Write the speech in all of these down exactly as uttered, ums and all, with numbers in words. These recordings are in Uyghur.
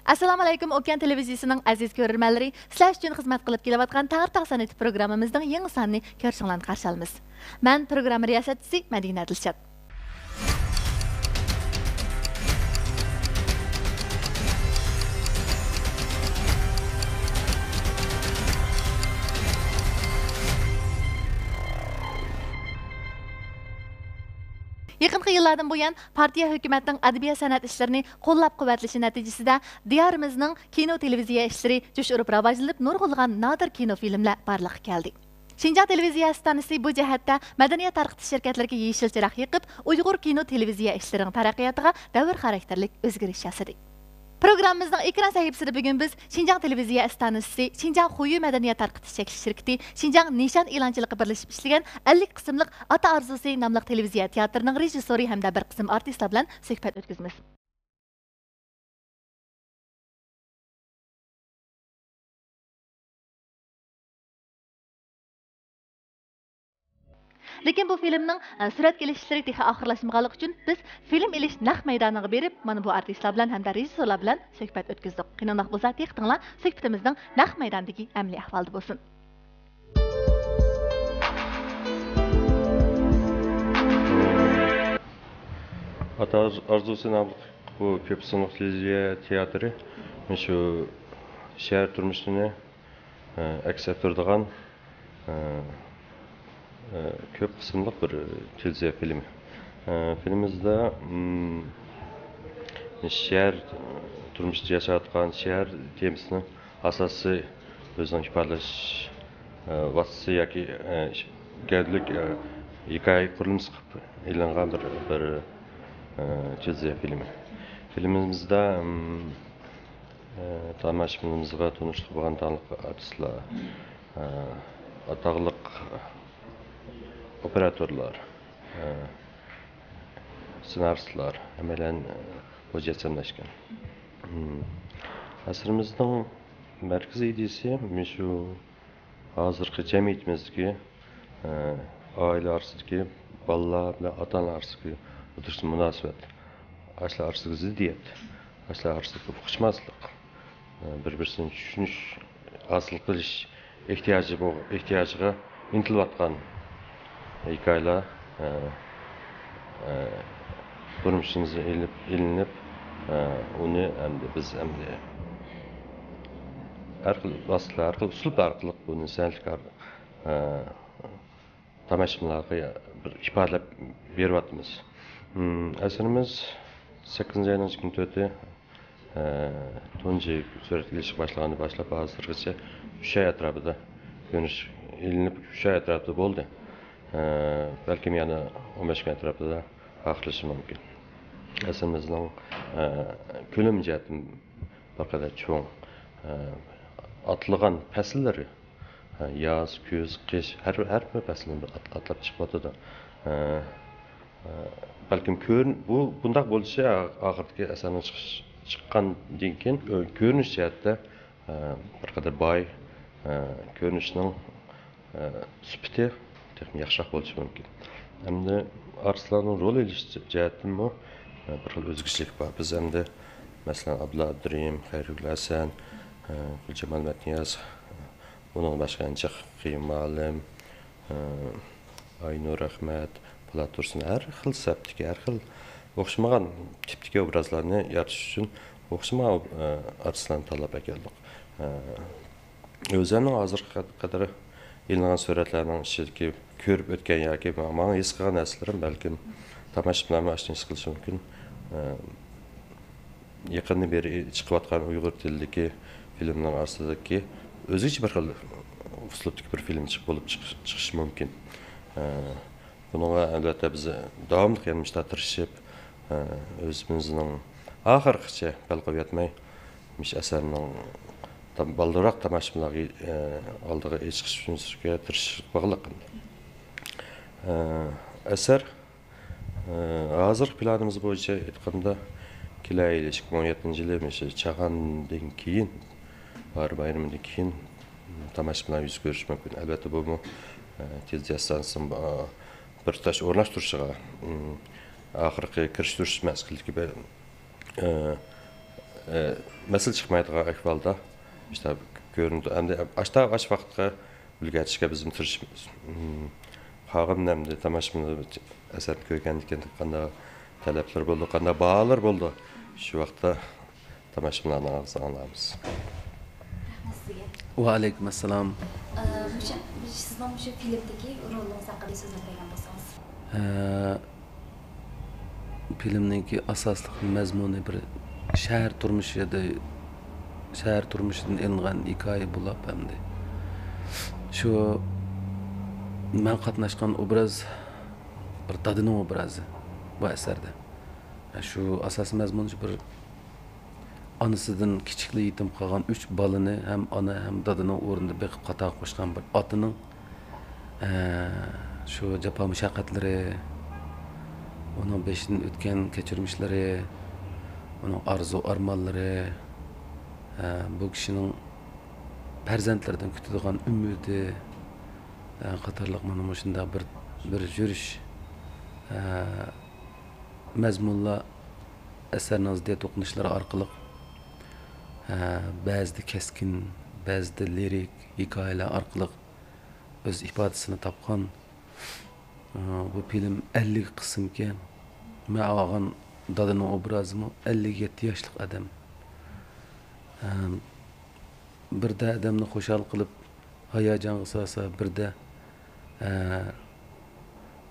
ئەسسالامۇ ئەلەيكۇم، ئوكيان تېلېۋىزىيىسىنىڭ ئەزىز كۆرۈرمەنلىرى، سىلەر ئۈچۈن خىزمەت قىلىپ كېلىۋاتقان تەڭرىتاغ سەنئىتى پروگراممىمىزنىڭ يېڭى سانىنى كۆرۈشۈڭلارنى قارشى ئالىمىز. مەن پروگرامما رىياسەتچىسى مەدىنە دىلشات. يېقىنقى يىللاردىن بۇيان، پارتىيە ھۆكۈمەتنىڭ ئەدەبىيات-سەنئەت ئىشلىرىنى قوللاپ-قۇۋۋەتلىشى نەتىجىسىدە، دىيارىمىزنىڭ كىنو، تېلېۋىزىيە ئىشلىرى جۇش ئۇرۇپ راۋاجلىنىپ، نۇرغۇنلىغان نادىر كىنو فىلىملەر بارلىققا كەلدى. شىنجاڭ تېلېۋىزىيە ئىستانسىسى بۇ جەھەتتە مەدەنىيەت تارقىتىش شىركەتلىرىگە يېشىل چىراغ يېقىپ، ئۇيغۇر كىنو، تېلېۋىزىيە ئىشلىرىنىڭ تەرەققىياتىغا دەۋر خاراكتېرلىك ئۆزگىرىش ياسىدى. پروگراممىمىزنىڭ ئېكران سەھىپىسىدە بۈگۈن بىز شىنجاڭ تېلېۋىزىيە ئىستانسىسى، شىنجاڭ خۇيۇ مەدەنىيەت تارقىتىش چەكلىك شىركىتى، شىنجاڭ نىشان ئېلانچىلىقى بىرلىشىپ ئىشلىگەن ئەللىك قىسىملىق ئاتا ئارزۇسى ناملىق تېلېۋىزىيە تىياتىرىنىڭ رېژىسسورى ھەمدە بىر قىسىم ئارتىسلار بىلەن سۆھبەت ئۆتكۈزىمىز. لېكىن بۇ فىلىمنىڭ، ئە، سۈرەتكە ئېلىش ئىشلىرى تېخى ئاخىرلاشمىغانلىقى ئۈچۈن، بىز فىلىم ئېلىش نەق مەيدانىغا بېرىپ، مانا بۇ ئارتىسلار بىلەن ھەمدە رېژىسسورلار بىلەن سۆھبەت ئۆتكۈزدۇق. قېنى ئۇنداق بولسا، دىققىتىڭلار سۆھبىتىمىزنىڭ نەق مەيداندىكى ئەمەلىي ئەھۋالىدا بولسۇن. ئاتا ئارزۇسى ناملىق بۇ كۆپ قىسىملىق تېلېۋىزىيە تىياتىرى مۇشۇ شەھەر تۇرمۇشىنى، ئە، ئەكس ئەتتۈرىدىغان، ئە، ئە، كۆپ قىسىملىق بىر تېلېۋىزىيە فىلىمى. ئە، فىلىمىمىزدە، م، شەھەر تۇرمۇشىدا ياشاۋاتقان شەھەر تېمىسىنى ئاساسىي ئۆزىنىڭ ئىپادىلەش، ئە، ۋاسىتىسى ياكى، ئە، گەۋدىلىك، ئە، ھېكايە قۇرۇلمىسى قىلىپ ئېلىنغان بىر، بىر، ئە، تېلېۋىزىيە فىلىمى. فىلىمىمىزدا، ئىم، ئە، تاماشىبىنىمىزغا تونۇشلۇق بولغان داڭلىق ئارتىسلار، ئە، ئاتاقلىق ئوپېراتورلار، ئە، سېنارىستلار ھەممەيلەن، ئە، مۇجەسسەملەشكەن. ئىم، ئەسىرىمىزنىڭ مەركىزىي ئىدىيىسى مۇشۇ ھازىرقى جەمئىيىتىمىزدىكى، ئە، ئائىلە ئارىسىدىكى، بالىلار بىلەن ئاتا-ئانا ئارىسىدىكى ئوتتۇرىسىدا مۇناسىۋەت، ئاشۇلار ئارىسىدىكى زىددىيەت، ئاشۇلار ئارىسىدىكى ئۇقۇشماسلىق، ئە، بىر-بىرسىنى چۈشىنىش، ھاسىل قىلىش ئېھتىياجى بو-، ئېھتىياجىغا ئىنتىلىۋاتقان ھېكايىلەر، ئە، ئە، تۇرمۇشىمىزدا ئېلىپ، ئېلىنىپ، ئە، ئۇنى ئەمدى بىز ئەمدى ھەر خىل ۋاسىتىلەر، ھەر خىل ئۇسۇل ئارقىلىق بۇنى سەنئەتلىك ئار-، ئە، تاماشىبىنلارغا بىر ئىپادىلەپ بېرىۋاتىمىز. ئەسىرىمىز سەككىزىنچى ئاينىڭ ئىككىنچى تۆتى، ئە، تۇنجى سۈرەتكە ئېلىشقا باشلىغاندىن باشلاپ ھازىرغىچە ئۈچ ئاي ئەتراپىدا كۆرۈنۈش ئېلىنىپ، ئۈچ ئاي ئەتراپىدا بولدى. ئە، بەلكىم يەنە ئون بەش كۈن ئەتراپىدا ئاخىرلىشىشى مۇمكىن. ئەسىرىمىزنىڭ، ئە، كۆلىمى جەھەتتىن بىر قەدەر چوڭ، ئە، ئاتلىغان پەسىللىرى، ئە، ياز، كۈز، قىش، ھەر، ھەر بىر پەسىلنى بىر ئات-، ئاتلاپ چىقىۋاتىدۇ. ئە، ئە، بەلكىم كۆرۈن-، بۇ، بۇنداق بولۇشى ئا-، ئاخىرىدىكى ئەسەرنىڭ چىقىش-، چىققاندىن كېيىن، ئۆ-، كۆرۈنۈش جەھەتتە، ئە، بىر قەدەر باي، ئە، كۆرۈنۈشنىڭ، ئە، سۈپىتى تېخىمۇ ياخشىراق بولۇشى مۇمكىن. ئەمدى ئارتىسلارنىڭ رول ئېلىش جەھەتتىنمۇ، ئە، بىر خىل ئۆزگىچىلىك بار. بىز ئەمدى، مەسىلەن، ئابدۇللا ئابدۇرېھىم، خەيرىگۈل ھەسەن، ئە، گۈلجامال مەتنىياز، ئۇنىڭدىن باشقا ئىنچىق قېيۇم مۇئەللىم، ئاينۇر ئەخمەت، پولات تۇرسۇن، ھەر خىل سەپتىكى، ھەر خىل ئوخشىمىغان تىپتىكى ئوبرازلارنى يارىتىش ئۈچۈن ئوخشىمىغان، ئارتىسلارنى تاللاپ ئەكەلدۇق. ئۆزۈمنىڭ ھازىرغا قەدەر ئېلىنغان سۈرەتلەرنىڭ ئىچىدىكى كۆرۈپ ئۆتكەن ياكى ماڭا ھېس قىلغان نەرسىلىرىم بەلكىم تاماشىبىنلارمۇ ئاشۇنى ھېس قىلىشى مۇمكىن. يېقىندىن بېرى چىقىۋاتقان ئۇيغۇر تىلىدىكى فىلىمنىڭ ئارىسىدىكى ئۆزگىچە بىر خىل ئۇسلۇبتىكى بىر فىلىم چىق-، بولۇپ چىقىش، چىقىشى مۇمكىن. ئە، بۇنىڭغا ئەلۋەتتە بىز داۋاملىق يەنە مۇشۇنداق تىرىشىپ، ئە، ئۆزىمىزنىڭ ئاخىرغىچە بەل قويۇۋەتمەي، مۇشۇ ئەسەرنىڭ تام-، بالدۇرراق تاماشىبىنلارغا، ئە، ئالدىغا چىقىش ئۈچۈن تىرىشىشقا باغلىق. ئە، ئەسەر ھازىرقى پىلانىمىز بويىچە ئېيتقاندا، كېلەر يىلى، ئىككى مىڭ ئون يەتتىنچى يىلى مۇشۇ چاغاندىن كېيىن، باھار بايرىمىدىن كېيىن تاماشىبىنلار يۈز كۆرۈشى مۇمكىن. ئەلۋەتتە، بۇمۇ، ئە، تېلېۋىزىيە ئىستانسىسىنىڭ، ئە، بىر تۇتاش ئورۇنلاشتۇرۇشىغا، ئىم، ئاخىرقى كىرىشتۈرۈش مەزگىلىدىكى بىر، ئە، ئە، مەسىلە چىقمايدىغان ئەھۋالدا ئىشتا كۆرۈنىدۇ. ئەمدى ئاشتا ئاش ۋاقىتقا ئۈلگە ئېتىشكە بىزمۇ تىرىشىمىز. قالغان ئەمدى تاماشىبىنلار ئەسەرنى كۆرگەندىن كېيىن قانداق تەلەپلەر بولىدۇ، قانداق باھالار بولىدۇ، شۇ ۋاقىتتا تاماشىبىنلارنىڭ ئاغزىدىن ئاڭلايمىز. رەھمەت سىزگە. ۋەئەلەيكۇم ئەسسالام. ئە، مۇشۇ، سىزنىڭ مۇشۇ فىلىمدىكى رولىڭىز ھەققىدە سۆزلەپ بەرگەن بولسىڭىز. ئە، فىلىمنىڭكى ئاساسلىق مەزمۇنى بىر شەھەر تۇرمۇشىدا، شەھەر تۇرمۇشىدىن ئېلىنغان ھېكايە بولۇپ، ئەمدى شۇ مەن قاتناشقان ئوبراز بىر دادىنىڭ ئوبرازى بۇ ئەسەردە. شۇ ئاساسىي مەزمۇن شۇ بىر ئانىسىدىن كىچىكلا يېتىم قالغان ئۈچ بالىنى ھەم ئانا ھەم دادىنىڭ ئورنىدا بېقىپ قاتارغا قوشقان بىر ئاتىنىڭ، ئە، شۇ جاپا مۇشەققەتلىرى، ئۇنىڭ بېشىدىن ئۆتكەن كەچۈرمىشلىرى، ئۇنىڭ ئارزۇ ئارمانلىرى، ئە، بۇ كىشىنىڭ پەرزەنتلىرىدىن كۈتىدىغان ئۈمىدى، ئە، قاتارلىق مانا مۇشۇنداق بىر، بىر يۈرۈش، ئە، مەزمۇنلار ئەسەرنىڭ زىددىيەت توقۇنۇشلىرى ئارقىلىق، ھە، بەزىدە كەسكىن، بەزىدە لىرىك ھېكايىلەر ئارقىلىق ئۆز ئىپادىسىنى تاپقان. ھە، بۇ فىلىم ئەللىك قىسىمكەن. مەن ئالغان دادىنىڭ ئوبرازىمۇ ئەللىك يەتتە ياشلىق ئادەم. ھە، بىردە ئادەمنى خۇشال قىلىپ، ھاياجانغا سالسا، بىردە، ئە،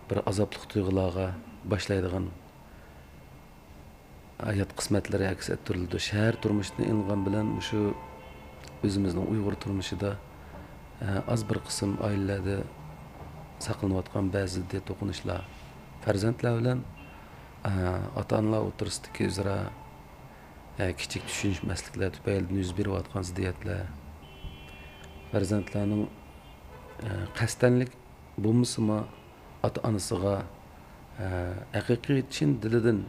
بىر ئازابلىق تۇيغۇلارغا باشلايدىغان ھايات قىسمەتلىرى ئەكس ئەتتۈرۈلىدۇ. شەھەر تۇرمۇشىدىن ئېلىنغان بىلەن مۇشۇ ئۆزىمىزنىڭ ئۇيغۇر تۇرمۇشىدا، ئە، ئاز بىر قىسىم ئائىلىلەردە ساقلىنىۋاتقان بەزى زىددىيەت توقۇنۇشلار، پەرزەنتلەر بىلەن، ئە، ئاتا-ئانىلار ئوتتۇرىسىدىكى ئۆزئارا ئە، كىچىك چۈشىنىشمەسلىكلەر تۈپەيلىدىن يۈز بېرىۋاتقان زىددىيەتلەر، پەرزەنتلەرنىڭ، ئە، قەستەنلىك بولمىسىمۇ ئاتا-ئانىسىغا، ئە، ھەقىقىي چىن دىلىدىن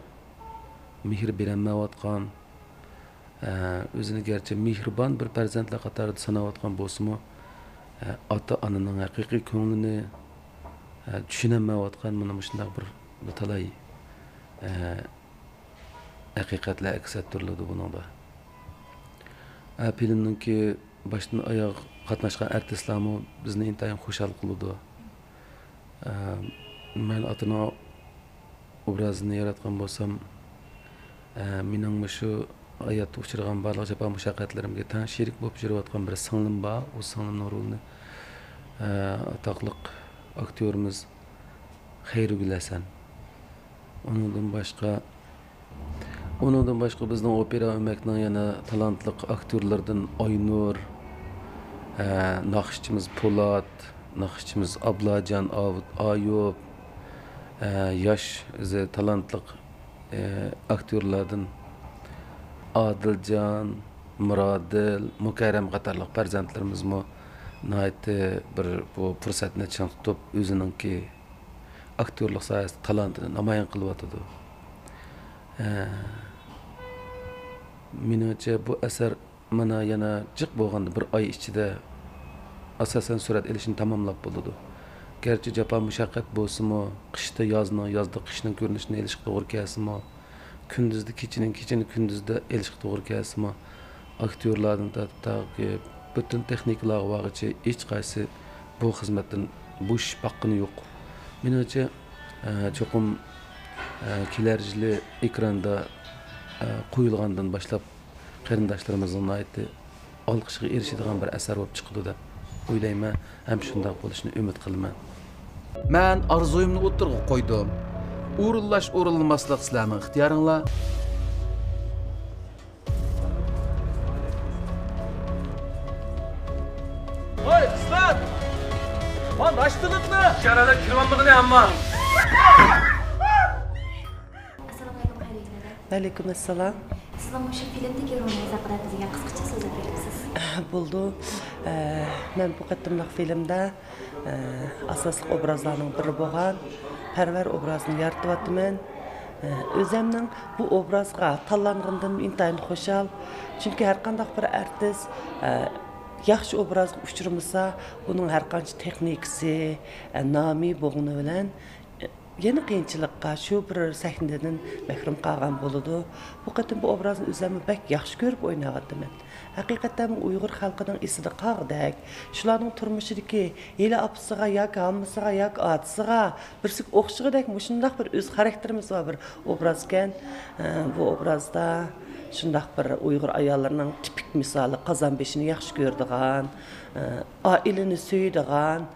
مېھىر بېرەلمەيۋاتقان، ئە، ئۆزىنى گەرچە مېھرىبان بىر پەرزەنتلەر قاتارىدا ساناۋاتقان بولسىمۇ، ئە، ئاتا-ئانىنىڭ ھەقىقىي كۆڭلىنى، ئە، چۈشىنەلمەيۋاتقان مانا مۇشۇنداق بىر، بىر تالاي، ئە، ھەقىقەتلەر ئەكس ئەتتۈرۈلىدۇ بۇنىڭدا. ئە، فىلىمنىڭكى باشتىن ئاياغ قاتناشقان ئارتىسلارمۇ بىزنى ئىنتايىن خۇشال قىلىدۇ. ئە، مەن ئاتىنىڭ ئوبرازىنى ياراتقان بولسام، ئە، مېنىڭ مۇشۇ ھاياتتا ئۇچرىغان بارلىق جاپا مۇشەققەتلىرىمگە تەڭ شېرىك بولۇپ يۈرۈۋاتقان بىر سىڭلىم بار. ئۇ سىڭلىمنىڭ رولىنى، ئە، ئاتاقلىق ئاكتيورىمىز خەيرىگۈل ھەسەن. ئۇنىڭدىن باشقا، ئۇنىڭدىن باشقا بىزنىڭ ئوپېرا ئۆمەكنىڭ يەنە تالانتلىق ئاكتيورلىرىدىن ئاينۇر، ئە، ناخشىچىمىز پولات، ناخشىچىمىز ئابلاجان، ئاۋۇت ئايۇپ، ئە، ياش ئۆزى تالانتلىق، ئە، ئاكتيورلاردىن ئادىلجان، مۇرادىل، مۇكەررەم قاتارلىق پەرزەنتلىرىمىزمۇ ناھايىتى بىر بۇ پۇرسەتنى چىڭ تۇتۇپ، ئۆزىنىڭكى ئاكتيورلۇق ساھەسىدە تالانتىنى نامايان قىلىۋاتىدۇ. ھە، مېنىڭچە بۇ ئەسەر مانا يەنە جىق بولغاندا بىر ئاي ئىچىدە ئاساسەن سۈرەت ئېلىشنى تاماملاپ بولىدۇ. گەرچە جاپا مۇشەققەت بولسىمۇ، قىشتا يازنىڭ يازدا قىشنىڭ كۆرۈنۈشىنى ئېلىشقا توغرا كەلسىمۇ، كۈندۈزدە كېچىنىڭ كېچىنى كۈندۈزدە ئېلىشقا توغرا كەلسىمۇ، ئاكتيورلاردىن تارتىپ تاكى پۈتۈن تېخنىكىلارغا بارغىچە ھېچقايسى بۇ خىزمەتتىن بوشىشىپ باققىنى يوق. مېنىڭچە، ئە، چوقۇم، ئە، كېلەر يىلى ئېكراندا، ئە، قويۇلغاندىن باشلاپ قېرىنداشلىرىمىزنىڭ ناھايىتى ئالقىشىغا ئېرىشىدىغان بىر ئەسەر بولۇپ چىقىدۇ دەپ ئويلايمەن ھەم شۇنداق بولۇشىنى ئۈمىد قىلىمەن. مەن ئارزۇيۇمنى ئوتتۇرىغا قويدۇم. ئورۇنلاش ئورۇنلىماسلىق سىلەرنىڭ ئىختىيارىڭلار. ۋاي قىزلار! ۋاي ناشتىلىقنى! ئىشارەلەر كىرىۋالمىغىنى ئەمما. ئەسسالامۇئەلەيكۇم، خەيرىيلىكمۇ؟ ۋەئەلەيكۇم ئەسسالام. سىزنىڭ مۇشۇ فىلىمدىكى رولىڭىز ھەققىدە بىزگە قىسقىچە سۆزلەپ بېرىمسىز؟ بولىدۇ. ئە، مەن بۇ قېتىملىق فىلىمدە، ئە، ئاساسلىق ئوبرازلارنىڭ بىرى بولغان پەرۋەر ئوبرازىنى يارىتىۋاتىمەن. ئە، ئۆزەمنىڭ بۇ ئوبرازغا تاللانغىنىدىن ئىنتايىن خۇشال. چۈنكى ھەرقانداق بىر ئارتىس، ئە، ياخشى ئوبرازغا ئۇچرىمىسا، ئۇنىڭ ھەرقانچە تېخنىكىسى، ئە، نامى بولغىنى بىلەن، ئە، يەنە قىيىنچىلىققا، شۇ بىر سەھنىدىن مەھرۇم قالغان بولىدۇ. بۇ قېتىم بۇ ئوبرازنى ئۆزۈممۇ بەك ياخشى كۆرۈپ ئويناۋاتىمەن. ھەقىقەتەن ئۇيغۇر خەلقىنىڭ ئېسىدە قالغۇدەك، شۇلارنىڭ تۇرمۇشىدىكى ھېلى ئاپىسىغا ياكى ھاممىسىغا ياكى ئاتىسىغا بىرسىگە ئوخشىغۇدەك مۇشۇنداق بىر ئۆز خاراكتېرىمىز بار بىر ئوبرازكەن. ئە، بۇ ئوبرازدا شۇنداق بىر ئۇيغۇر ئاياللىرىنىڭ تىپىك مىسالى، قازان بېشىنى ياخشى كۆرىدىغان، ئە، ئائىلىنى سۆيىدىغان،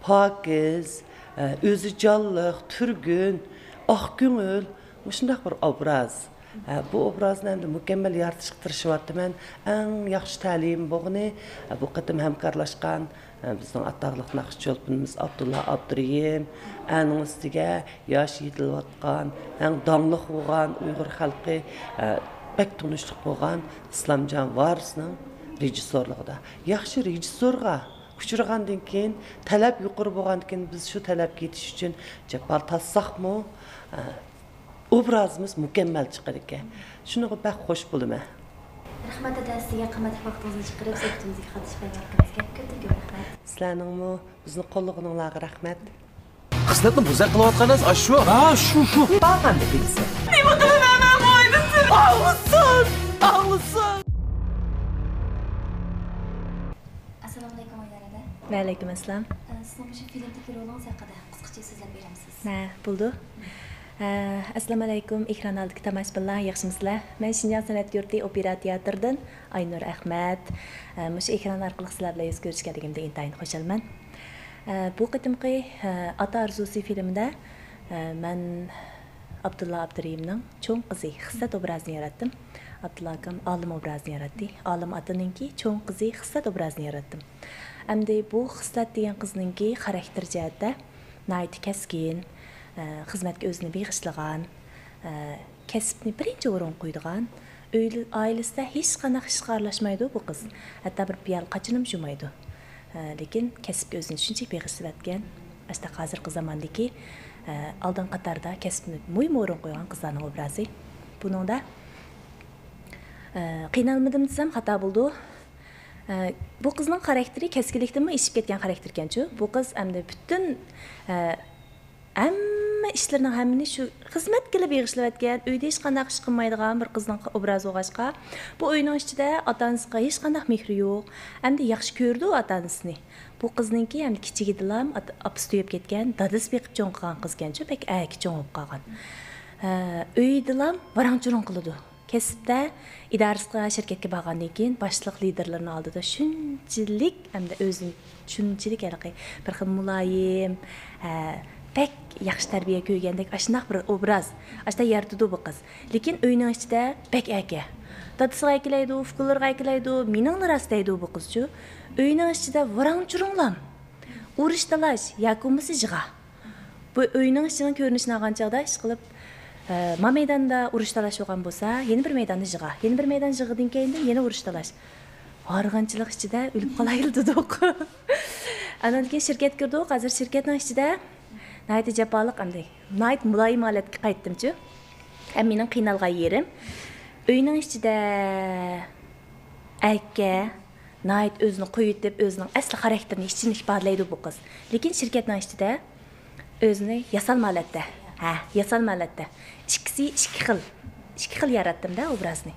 پاكىز، ئە، ئۆزى جانلىق، تۈرگۈن، ئاق كۆڭۈل، مۇشۇنداق بىر ئوبراز. ئە، بۇ ئوبرازنى ئەمدى مۇكەممەل يارىتىشقا تىرىشىۋاتىمەن. ئەڭ ياخشى تەلىيىم بولغىنى، ئە، بۇ قېتىم ھەمكارلاشقان، ئە، بىزنىڭ ئاتاقلىق ناخشىچى چولپىنىمىز ئابدۇللا ئابدۇرېھىم، ئەنىڭ ئۈستىگە ياش يېتىلىۋاتقان، ئەڭ داڭلىق بولغان ئۇيغۇر خەلقى، ئە، بەك تونۇشلۇق بولغان ئىسلامجان ۋارىسنىڭ رېژىسسورلۇقىدا. ياخشى رېژىسسورغا ئۇچرىغاندىن كېيىن، تەلەپ يۇقىرى بولغاندىن كېيىن، بىز شۇ تەلەپكە يېتىش ئۈچۈن جاپا تارتساقمۇ، ئە، ئوبرازىمىز مۇكەممەل چىقىدىكەن. شۇنىڭغا بەك خوش بولىمەن. رەھمەت، دادا، سىزگە قىممەتلىك ۋاقتىڭىزنى چىقىرىپ، سۆھبىتىمىزگە قاتنىشىپ بەرگەنلىكىڭىزگە كۆپتىن كۆپ رەھمەت. سىلەرنىڭمۇ بىزنى قوللىغىنىڭلارغا رەھمەت. خىسلەتنى بۇزاق قىلىۋاتقان ئەمەس، ئاشۇ. ھا، شۇ، شۇ. بارغاندا بىلسە. نېمە قىلىمەن مەن بۇ ئايدا سىر؟ ئاڭلىسۇن! ئاڭلىسۇن! ئەسسالامۇئەلەيكۇم، ئايدار ھەدە. ۋەئەلەيكۇم ئەسسالام. ئە، سىزنىڭ مۇشۇ فىلىمدىكى رولىڭىز ھەققىدە قىسقىچە سۆزلەپ بېرەمسىز؟ ھە، بولىدۇ. ئە، ئەسسالامۇئەلەيكۇم، ئېكران ئالدىدىكى تاماشىبىنلار، ياخشىمۇسىلەر؟ مەن شىنجاڭ سەنئەت يۇرتى ئوپېرا تىياتىرىدىن ئاينۇر ئەخمەت. ئە، مۇشۇ ئېكران ئارقىلىق سىلەر بىلەن يۈز كۆرۈشكەنلىكىمدىن ئىنتايىن خۇشالمەن. ئە، بۇ قېتىمقى، ئە، ئاتا ئارزۇسى فىلىمىدە، ئە، مەن ئابدۇللا ئابدۇرېھىمنىڭ چوڭ قىزى خىسلەت ئوبرازىنى ياراتتىم. ئابدۇللا ئاكام ئالىم ئوبرازىنى ياراتتى. ئالىم ئاتىنىڭكى چوڭ قىزى خىسلەت ئوبرازىنى ياراتتىم. ئەمدى بۇ خىسلەت دېگەن قىزنىڭكى خاراكتېر جەھەتتە ناھايىتى كەسكىن، ئە، خىزمەتكە ئۆزىنى بېغىشلىغان، ئە، كەسىپنى بىرىنچى ئورۇنغا قويىدىغان، ئۆيدە، ئائىلىسىدە ھېچقانداق ئىشقا ئارىلاشمايدۇ بۇ قىز. ھەتتا بىر پىيالە قاچىنىمۇ جۇمايدۇ. ئە، لېكىن كەسىپكە ئۆزىنى شۇنچىلىك بېغىشلىۋەتكەن، ئاشۇنداق ھازىرقى زاماندىكى، ئە، ئالدىنقى قاتاردا كەسىپنى مۇھىم ئورۇنغا قويغان قىزلارنىڭ ئوبرازى. بۇنىڭدا، ئە، قىينالمىدىم دېسەم خاتا بولىدۇ. ئە، بۇ قىزنىڭ خاراكتېرى كەسكىنلىكتىنمۇ ئېشىپ كەتكەن خاراكتېركەنچۇ. بۇ قىز ئەمدى پۈتۈن، ئە، ھەممە ئىشلىرىنىڭ ھەممىنى شۇ خىزمەتكىلا بېغىشلىۋەتكەن، ئۆيدە ھېچقانداق ئىش قىلمايدىغان بىر قىزنىڭ ئوبرازى بولغاچقا، بۇ ئۆينىڭ ئىچىدە ئاتا-ئانىسىغا ھېچقانداق مېھرى يوق. ئەمدى ياخشى كۆرىدۇ ئاتا-ئانىسىنى. بۇ قىزنىڭكى ئەمدى كىچىكىدىلا ئاتا-، ئاپىسى تويۇپ كەتكەن، دادىسى بېقىپ چوڭ قىلغان قىزكەنچۇ، بەك ئەركە چوڭ بولۇپ قالغان. ئە، ئۆيدىلا ۋاراڭ-چۇرۇڭ قىلىدۇ. كەسىپتە ئىدارىسىغا، شىركەتكە بارغاندىن كېيىن، باشلىق لىدېرلىرىنىڭ ئالدىدا شۇنچىلىك، ئەمدى ئۆزىنى شۇنچىلىك ھېلىقى بىر خىل مۇلايىم، ھە، بەك ياخشى تەربىيە كۆرگەندەك، ئاشۇنداق بىر ئوبراز، ئاشۇنداق يارىتىدۇ بۇ قىز. لېكىن ئۆينىڭ ئىچىدە بەك ئەركە. دادىسىغا ئەكېلەيدۇ، ئۇكىلىرىغا ئەكېلەيدۇ، مېنىڭلا راست دەيدۇ بۇ قىزچۇ. ئۆينىڭ ئىچىدە ۋاراڭ-چۇرۇڭلام. ئۇرۇش-تالاش ياكى بولمىسا يىغا. بۇ ئۆينىڭ ئىچىنىڭ كۆرۈنۈشىنى ئالغان چاغدا، ئىشقىلىپ، ئە، ما مەيداندا ئۇرۇش-تالاش بولغان بولسا، يەنە بىر مەيداندا يىغا. يەنە بىر مەيدان يىغىدىن كېيىندىن يەنە ئۇرۇش-تالاش. ھارغىنچىلىق ئىچىدە ئۆلۈپ قالايلا دېدۇق. ئاندىن كېيىن شىركەتكە كىردۇق. ھازىر شىركەتنىڭ ئىچىدە ناھايىتى جاپالىق ئەمدى. ناھايىتى مۇلايىم ھالەتكە قايتتىمچۇ. ھەم مېنىڭ قىينالغان يېرىم، ئۆينىڭ ئىچىدە ئەركە، ناھايىتى ئۆزىنى قويۇۋېتىپ، ئۆزىنىڭ ئەسلى خاراكتېرىنى ئىچىدىن ئىپادىلەيدۇ بۇ قىز. لېكىن شىركەتنىڭ ئىچىدە ئۆزىنى ياسالما ھالەتتە، ھە، ياسالما ھالەتتە. ئىككىسى ئىككى خىل، ئىككى خىل ياراتتىم-دە ئوبرازنى.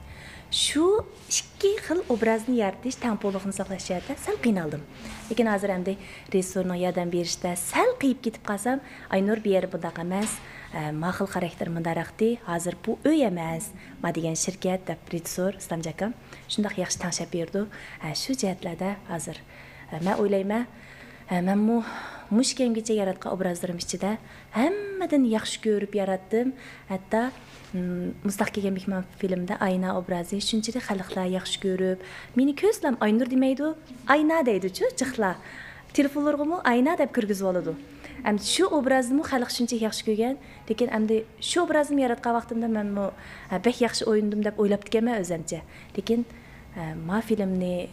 شۇ ئىككى خىل ئوبرازنى يارىتىش، تەڭپۇڭلۇقنى ساقلاش جەھەتتە سەل قىينالدىم. لېكىن ھازىر ئەمدى رېژىسسورنىڭ ياردەم بېرىشىدە سەل قېيىپ كېتىپ قالسام، ئاينۇر، بۇ يەردە بۇنداق ئەمەس، ئە، ما خىل خاراكتېر مۇنداقراقتى، ھازىر بۇ ئۆي ئەمەس، ما دېگەن شىركەت، دەپ رېژىسسور ئىسلامجان ئاكام شۇنداق ياخشى تەڭشەپ بېرىدۇ. ھە، شۇ جەھەتلەردە ھازىر، ھە، مەن ئويلايمەن، ھە، مەنمۇ مۇشۇ كەمگىچە ياراتقان ئوبرازلىرىم ئىچىدە ھەممىدىن ياخشى كۆرۈپ ياراتتىم. ھەتتا، م، مۇستاق كىيگەن مېھمان فىلىمىدا ئاينا ئوبرازى شۇنچىلىك خەلقلەر ياخشى كۆرۈپ، مېنى كۆرسىلەم ئاينۇر دېمەيدۇ، ئاينا دەيدۇچۇ جىقلار. تېلېفونلىرىغىمۇ ئاينا دەپ كىرگۈزۈۋالىدۇ. ئەمدى شۇ ئوبرازنىمۇ خەلق شۇنچە ياخشى كۆرگەن. لېكىن ئەمدى شۇ ئوبرازنىمۇ ياراتقان ۋاقتىمدا مەنمۇ، ھە، بەك ياخشى ئوينىدىم دەپ ئويلاپتىكەنمەن ئۆزەمچە. لېكىن، ھە، ما فىلىمنى،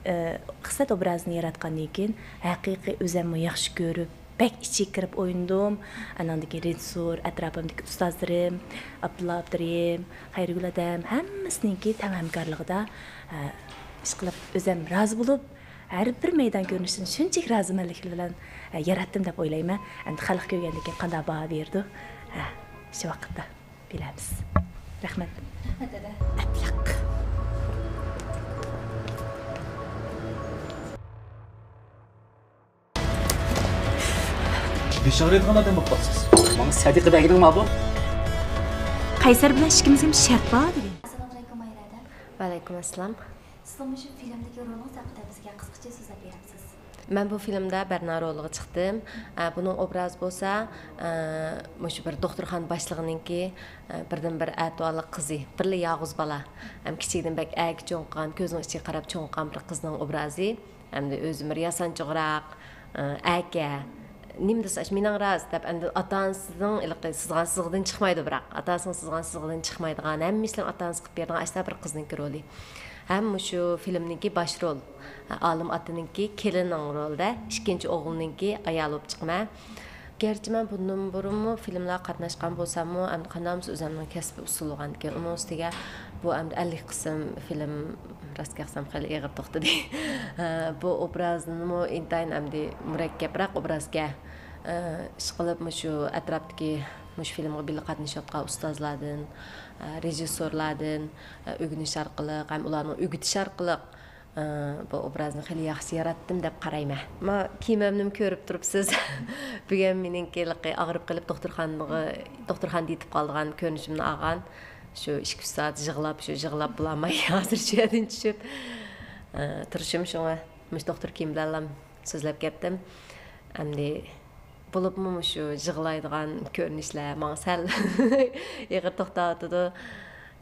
ئە، خىسلەت ئوبرازىنى ياراتقاندىن كېيىن، ھەقىقىي ئۆزەممۇ ياخشى كۆرۈپ، بەك ئىچىگە كىرىپ ئوينىدىم. ئاناندىن كېيىن رېژىسسور، ئەتراپىمدىكى ئۇستازلىرىم، ئابدۇللا ئابدۇرېھىم، خەيرىگۈل ھەدەم، ھەممىسىنىڭكى تەڭ ھەمكارلىقىدا، ئە، ئىشقىلىپ ئۆزەم رازى بولۇپ، ھەر بىر مەيدان كۆرۈنۈشىنى شۇنچىلىك رازىمەنلىك بىلەن، ئە، ياراتتىم دەپ ئويلايمەن. ئەمدى خەلق كۆرگەندىن كېيىن قانداق باھا بېرىدۇ؟ ھە، شۇ ۋاقىتتا بىلەرمىز. رەھمەت. رەھمەت، دادا. ئەبلەق. بېشى ئاغرىيدىغان ئادەم بولۇپ قاپسىز. ماڭا سەدىقە بەرگىنىڭ ماۋۇ؟ قەيسەر بىلەن ئىككىمىزگە شەرت بار دېگەن. ئەسسالامۇئەلەيكۇم، ماھىرە ھەدە. ۋەئەلەيكۇم ئەسسالام. سىزنىڭ مۇشۇ فىلىمدىكى رولىڭىز ھەققىدە بىزگە قىسقىچە سۆزلەپ بېرەمسىز؟ مەن بۇ فىلىمدا بەرنا رولىغا چىقتىم. ئە، بۇنىڭ ئوبرازى بولسا، ئە، مۇشۇ بىر دوختۇرخانا باشلىقىنىڭكى، ئە، بىردىنبىر ئەتىۋارلىق قىزى، بىرلا يالغۇز بالا. ھەم كىچىكىدىن بەك ئەركە چوڭ قىلغان، كۆزىنىڭ ئىچىگە قاراپ چوڭ قىلغان بىر قىزنىڭ ئوبرازى. ئەمدى ئۆزى بىر ياسانچۇقراق، ئە، ئەركە. نېمە دېسە، ئاشۇ مېنىڭ راست دەپ، ئەمدى ئاتا-ئانىسىنىڭ ھېلىقى سىزغان سىزىقىدىن چىقمايدۇ، بىراق ئاتا-ئانىسىنىڭ سىزغان سىزىقىدىن چىقمايدىغان، ھەممە ئىشلارنى ئاتا-ئانىسى قىلىپ بېرىدىغان ئاشۇنداق بىر قىزنىڭكى رولى. ھەم مۇشۇ فىلىمنىڭكى باش رول، ئالىم ئاتىنىڭكى كېلىنىنىڭ رولىدا، ئىككىنچى ئوغلىنىڭكى ئايالى بولۇپ چىقىمەن. گەرچە مەن بۇندىن بۇرۇنمۇ فىلىملارغا قاتناشقان بولساممۇ، ئەمدى قانداق بولسا ئۆزۈمنىڭ كەسپىي ئۇسۇلى بولغاندىكىن، ئۇنىڭ ئۈستىگە بۇ ئەمدى ئەللىك قىسىم فىلىم، راست گەپ قىلسام، خېلى ئېغىر توختىدى. بۇ ئوبرازنىمۇ ئىنتايىن ئەمدى مۇرەككەپرەك ئوبرازكەن. ئىشقىلىپ مۇشۇ ئەتراپتىكى مۇشۇ فىلىمغا بىللە قاتنىشىۋاتقان ئۇستازلاردىن، رېژىسسورلاردىن ئۆگىنىش ئارقىلىق ھەم ئۇلارنىڭ ئۆگىتىشى ئارقىلىق، ئە، بۇ ئوبرازنى خېلى ياخشى ياراتتىم دەپ قارايمەن. ما كىيىمىمنىمۇ كۆرۈپ تۇرۇپسىز. بۈگۈن مېنىڭكى ھېلىقى ئاغرىپ قېلىپ دوختۇرخانىغا، دوختۇرخانىدا يېتىپ قالىدىغان كۆرۈنۈشۈمنى ئالغان. شۇ ئىككى ئۈچ سائەت يىغلاپ، شۇ يىغلاپ بولالماي ھازىر شۇ يەردىن چۈشۈپ، ئە، تۇرۇشۇم شۇڭا مۇشۇ دوختۇر كىيىم بىلەنلا سۆزلەپ كەتتىم. ئەمدى بولۇپمۇ مۇشۇ يىغلايدىغان كۆرۈنۈشلەر ماڭا سەل ئېغىر توختاۋاتىدۇ.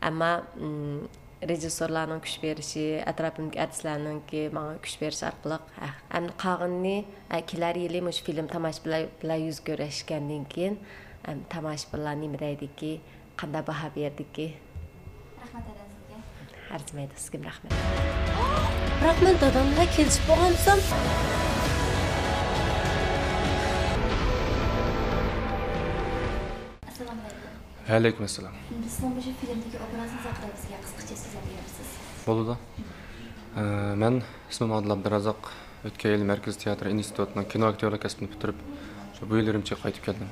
ئەمما، ئىم، رېژىسسورلارنىڭ كۈچ بېرىشى، ئەتراپىمدىكى ئارتىسلارنىڭكى ماڭا كۈچ بېرىشى ئارقىلىق، ھە، ئەمدى قالغىنىنى، ئە، كېلەر يىلى مۇشۇ فىلىم تاماشىبىنلار بىلەن يۈز كۆرۈشكەندىن كېيىن، ئەم، تاماشىبىنلار نېمە دەيدىكى، قانداق باھا بېرىدىكى؟ رەھمەت، ئەرەنسىزگە. ئەرزىمەيدۇ، سىزگىمۇ رەھمەت. بىراق مەن دادام بىلەن كېلىشىپ بولغانسام. ئەسسالامۇئەلەيكۇم. ۋەئەلەيكۇم ئەسسالام. ئەمدى سىزنىڭ مۇشۇ فىلىمدىكى ئوبرازىڭىز ھەققىدە بىزگە قىسقىچە سۆزلەپ بېرەمسىز؟ بولىدۇ. ئە، مەن ئىسمىم ئادىل ئابدۇرازاق. ئۆتكەن يىلى مەركىزىي تىياتىر ئىنستىتۇتىنىڭ كىنو ئاكتيورلۇق كەسپىنى پۈتتۈرۈپ، شۇ بۇ يىل ئۈرۈمچىگە قايتىپ كەلدىم.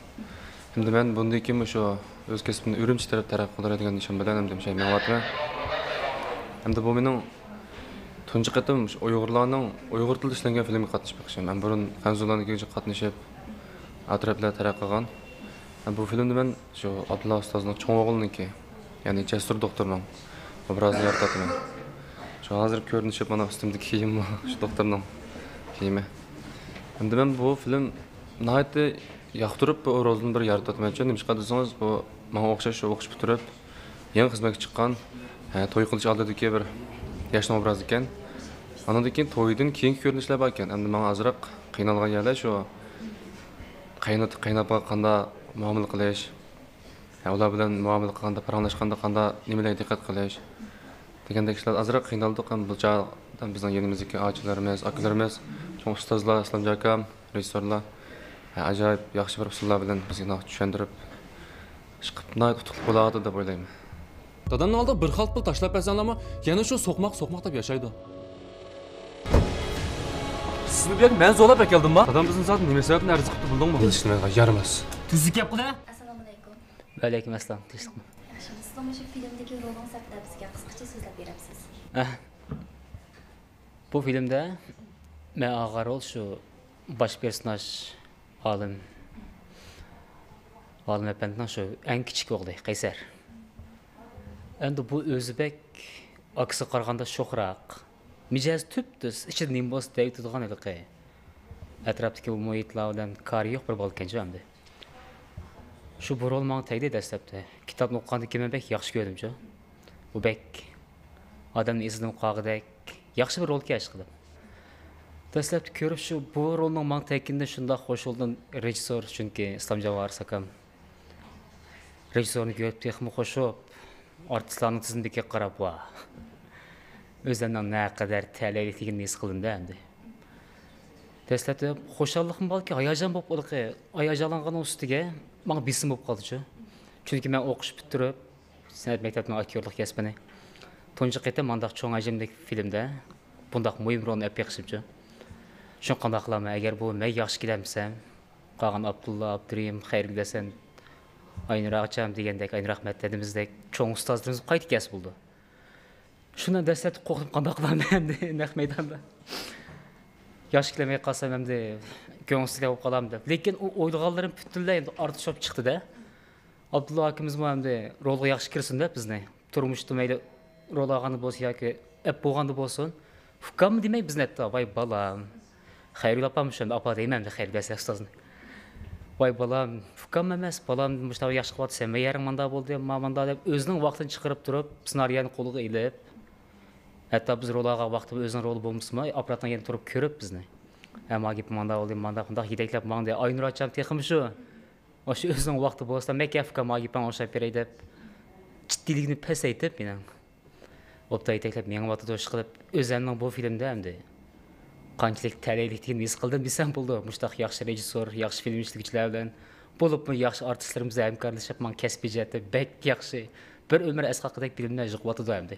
ئەمدى مەن بۇندىن كېيىن مۇشۇ ئۆز كەسپىمنى ئۈرۈمچى تەرەپ تەرەققىي قىلدۇراي دېگەن نىشان بىلەن ئەمدى مۇشۇ مېڭىۋاتىمەن. ئەمدى بۇ مېنىڭ تۇنجى قېتىم مۇشۇ ئۇيغۇرلارنىڭ ئۇيغۇر تىلىدا ئىشلەنگەن فىلىمگە قاتنىشىپ بېقىشىم. مەن بۇرۇن خەنزۇلارنىڭكىگە قاتنىشىپ، ئەتراپلار تەرەققىي قىلغان. بۇ فىلىمدا مەن شۇ ئابدۇللا ئۇستازنىڭ چوڭ ئوغلىنىڭكى، يەنى جەسۇر دوختۇرنىڭ ئوبرازىنى يارىتىۋاتىمەن. شۇ ھازىر كۆرۈنۈشۈپ، مانا ئۈستۈمدىكى كىيىممۇ شۇ دوختۇرنىڭ كىيىمى. ئەمدى مەن بۇ فىلىم ناھايىتى ياقتۇرۇپ، بۇ رولنى بىر يارىتىۋاتىمەن. نېمىشقا دېسىڭىز، بۇ ماڭا ئوخشاش شۇ ئوقۇش پۈتتۈرۈپ، يېڭى خىزمەتكە چىققان، ھە، توي قىلىش ئالدىدىكى بىر ياشنىڭ ئوبرازى ئىكەن. ئاندىن كېيىن تويدىن كېيىنكى كۆرۈنۈشلەر بار ئىكەن. ئەمدى ماڭا ئازراق قىينالغان يەرلەر شۇ، قاينات-، قايناپقا قانداق مۇئامىلە قىلىش، ھە، ئۇلار بىلەن مۇئامىلە قىلغاندا، پاراڭلاشقاندا قانداق، نېمىلەرگە دىققەت قىلىش دېگەندەك ئىشلار ئازراق قىينالدۇق. ھەم بۇ چاغدا بىزنىڭ يېنىمىزدىكى ئاچىلىرىمىز، ئاكىلىرىمىز، چوڭ ئۇستازلار، ئىسلامجان ئاكام، رېژىسسورلار، ھە، ئاجايىپ ياخشى بىر ئۇسۇللار بىلەن بىزگە چۈشەندۈرۈپ، ئىشقىلىپ ناھايىتى ئۇتۇقلۇق بولاۋاتىدۇ دەپ ئويلايمەن. دادامنىڭ ئالدىغا بىر خالتا پۇل تاشلاپ بەرسەڭلارمۇ، يەنە شۇ سوقماق، سوقماق دەپ ياشايدۇ. سىزنى بۇ يەرگە مەن زورلاپ ئەكەلدىمما؟ دادام بىزنى زادى نېمە سەۋەبتىن ئەرز قىپتۇ بىلدىڭمۇ؟ بىلىشنى مەنغا يارىماس. تۈزۈك گەپ قىل ھە! ئەسسالامۇئەلەيكۇم. ۋەئەلەيكۇم ئەسسالام، تىنچلىقمۇ؟ ياخشىمۇ؟ سىزنىڭ مۇشۇ فىلىمدىكى رولىڭىز ھەققىدە بىزگە قىسقىچە سۆزلەپ بېرەمسىز؟ ئەھ. بۇ فىلىمدە مەن ئالغان رول شۇ باش پېرسوناژ ئالىم، ئالىم ئەپەندىنىڭ شۇ ئەڭ كىچىك ئوغلى قەيسەر. ئەمدى بۇ ئۆزى بەك ئاكىسىغا قارىغاندا شوخراق، مىجەزى تۈپتۈز، ئىچىدە نېمە بولسا دەۋېتىدىغان ھېلىقى. ئەتراپتىكى بۇ مۇھىتلار بىلەن كارى يوق بىر بالا ئىكەنچۇ ئەمدى. شۇ بۇ رول ماڭا تەگدى دەسلەپتە. كىتابنى ئوقۇغاندىن كېيىن مەن بەك ياخشى كۆردۈمچۇ. بۇ بەك ئادەمنىڭ ئېسىدىن قالغۇدەك ياخشى بىر رولكەن ئىشقىلىپ. دەسلەپتە كۆرۈپ شۇ بۇ رولنىڭ ماڭا تەگكىنىدىن شۇنداق خۇش بولدۇم رېژىسسور، چۈنكى ئىسلام جاۋھار ئاكام رېژىسسورنى كۆرۈپ تېخىمۇ خۇش بولۇپ، ئارتىسلارنىڭ تىزىملىكىگە قاراپ، ۋاھ! ئۆزلەرنىڭ نەقەدەر تەلەيلىك ئىكەنلىكىنى ھېس قىلدىم-دە ئەمدى. دەسلەپتە خۇشاللىقمۇ باركى، ھاياجان بولۇپ، ھېلىقى ھاياجانلانغاننىڭ ئۈستىگە ماڭا بېسىم بولۇپ قالدىچۇ. چۈنكى مەن ئوقۇش پۈتتۈرۈپ، سەنئەت مەكتەپنىڭ ئاكتيورلۇق كەسپىنى تۇنجى قېتىم مانداق چوڭ ھەجىملىك فىلىمدە بۇنداق مۇھىم رولنى ئېلىپ بېقىشىمچۇ. شۇڭا قانداق قىلامەن، ئەگەر بۇ مەن ياخشى كېلەمسەم، قالغان ئابدۇللا، ئابدۇرېھىم، خەيرۇللا ھەسەن، ئاينۇر ئاچام دېگەندەك، ئاينۇر ئەخمەت دەدىمىزدەك چوڭ ئۇستازلىرىمىز قايتا كەلسە بولىدۇ. شۇنداق دەسلەپتە قورقتۇم، قانداق قىلارمەن ئەمدى نەق مەيداندا. ياخشى كېلەلمەي قالسام ئەمدى كۆڭۈلسىزلىك بولۇپ قالامدۇ دەپ. لېكىن ئۇ ئويلىغانلىرىم پۈتۈنلەي ئەمدى ئارتۇق بولۇپ چىقتى-دە. ئابدۇللا ئاكىمىزمۇ ئەمدى رولغا ياخشى كىرسۇن دەپ بىزنى. تۇرمۇشتا مەيلى رول ئالغاندا بولسۇن ياكى ئەپ بولغاندا بولسۇن. ئۇكاممۇ دېمەي بىزنى ھەتتا، ۋاي بالام. خەيرۇل ئاپام شۇنداق ئاپا دەيمەن ئەمدى خەيرۇل ئەسلى ئۇستازنى. ۋاي بالام، ئۇكام ئەمەس، بالام مۇشۇنداق ياخشى قىلىۋاتىسەن، مەن يېرىڭ مانداق بولدى، ما مانداق دەپ ئۆزىنىڭ ۋاقتىنى چىقىرىپ تۇرۇپ سېنارىيەنى قولىغا ئېلىپ، ھەتتا بىز رول ئالغان ۋاقتىمىز ئۆزىنىڭ رولى بولمىسىمۇ ئاپپاراتنىڭ يېنىدا تۇرۇپ كۆرۈپ بىزنى. ھە، ما گېپى مانداق بولدى، مانداق، مۇنداق يېتەكلەپ ماڭدى. ئاينۇر ئاچام تېخىمۇ شۇ. ئاشۇ ئۆزىنىڭ ۋاقتى بولسا، مەككە ئۇكام، ما گېپىڭ ئوخشاپ بېرەي دەپ، جىددىيلىكنى پەسەيتىپ مېنىڭ. ئوبدان يېتەكلەپ مېڭىۋاتىدۇ، ئىشقىلىپ، ئۆزەمنىڭ بۇ فىلىمدە ئەمدى قانچىلىك تەلەيلىكلىكىنى ھېس قىلدىم دېسەم بولىدۇ. مۇشۇنداق ياخشى رېژىسسور، ياخشى فىلىم ئىشلىگۈچىلەر بىلەن، بولۇپمۇ ياخشى ئارتىسلىرىمىز بىلەن ھەمكارلىشىپ، ماڭا كەسپىي جەھەتتە بەك ياخشى، بىر ئۆمۈر ئەسقاتقۇدەك فىلىملەر يۇغۇۋاتىدۇ ئەمدى.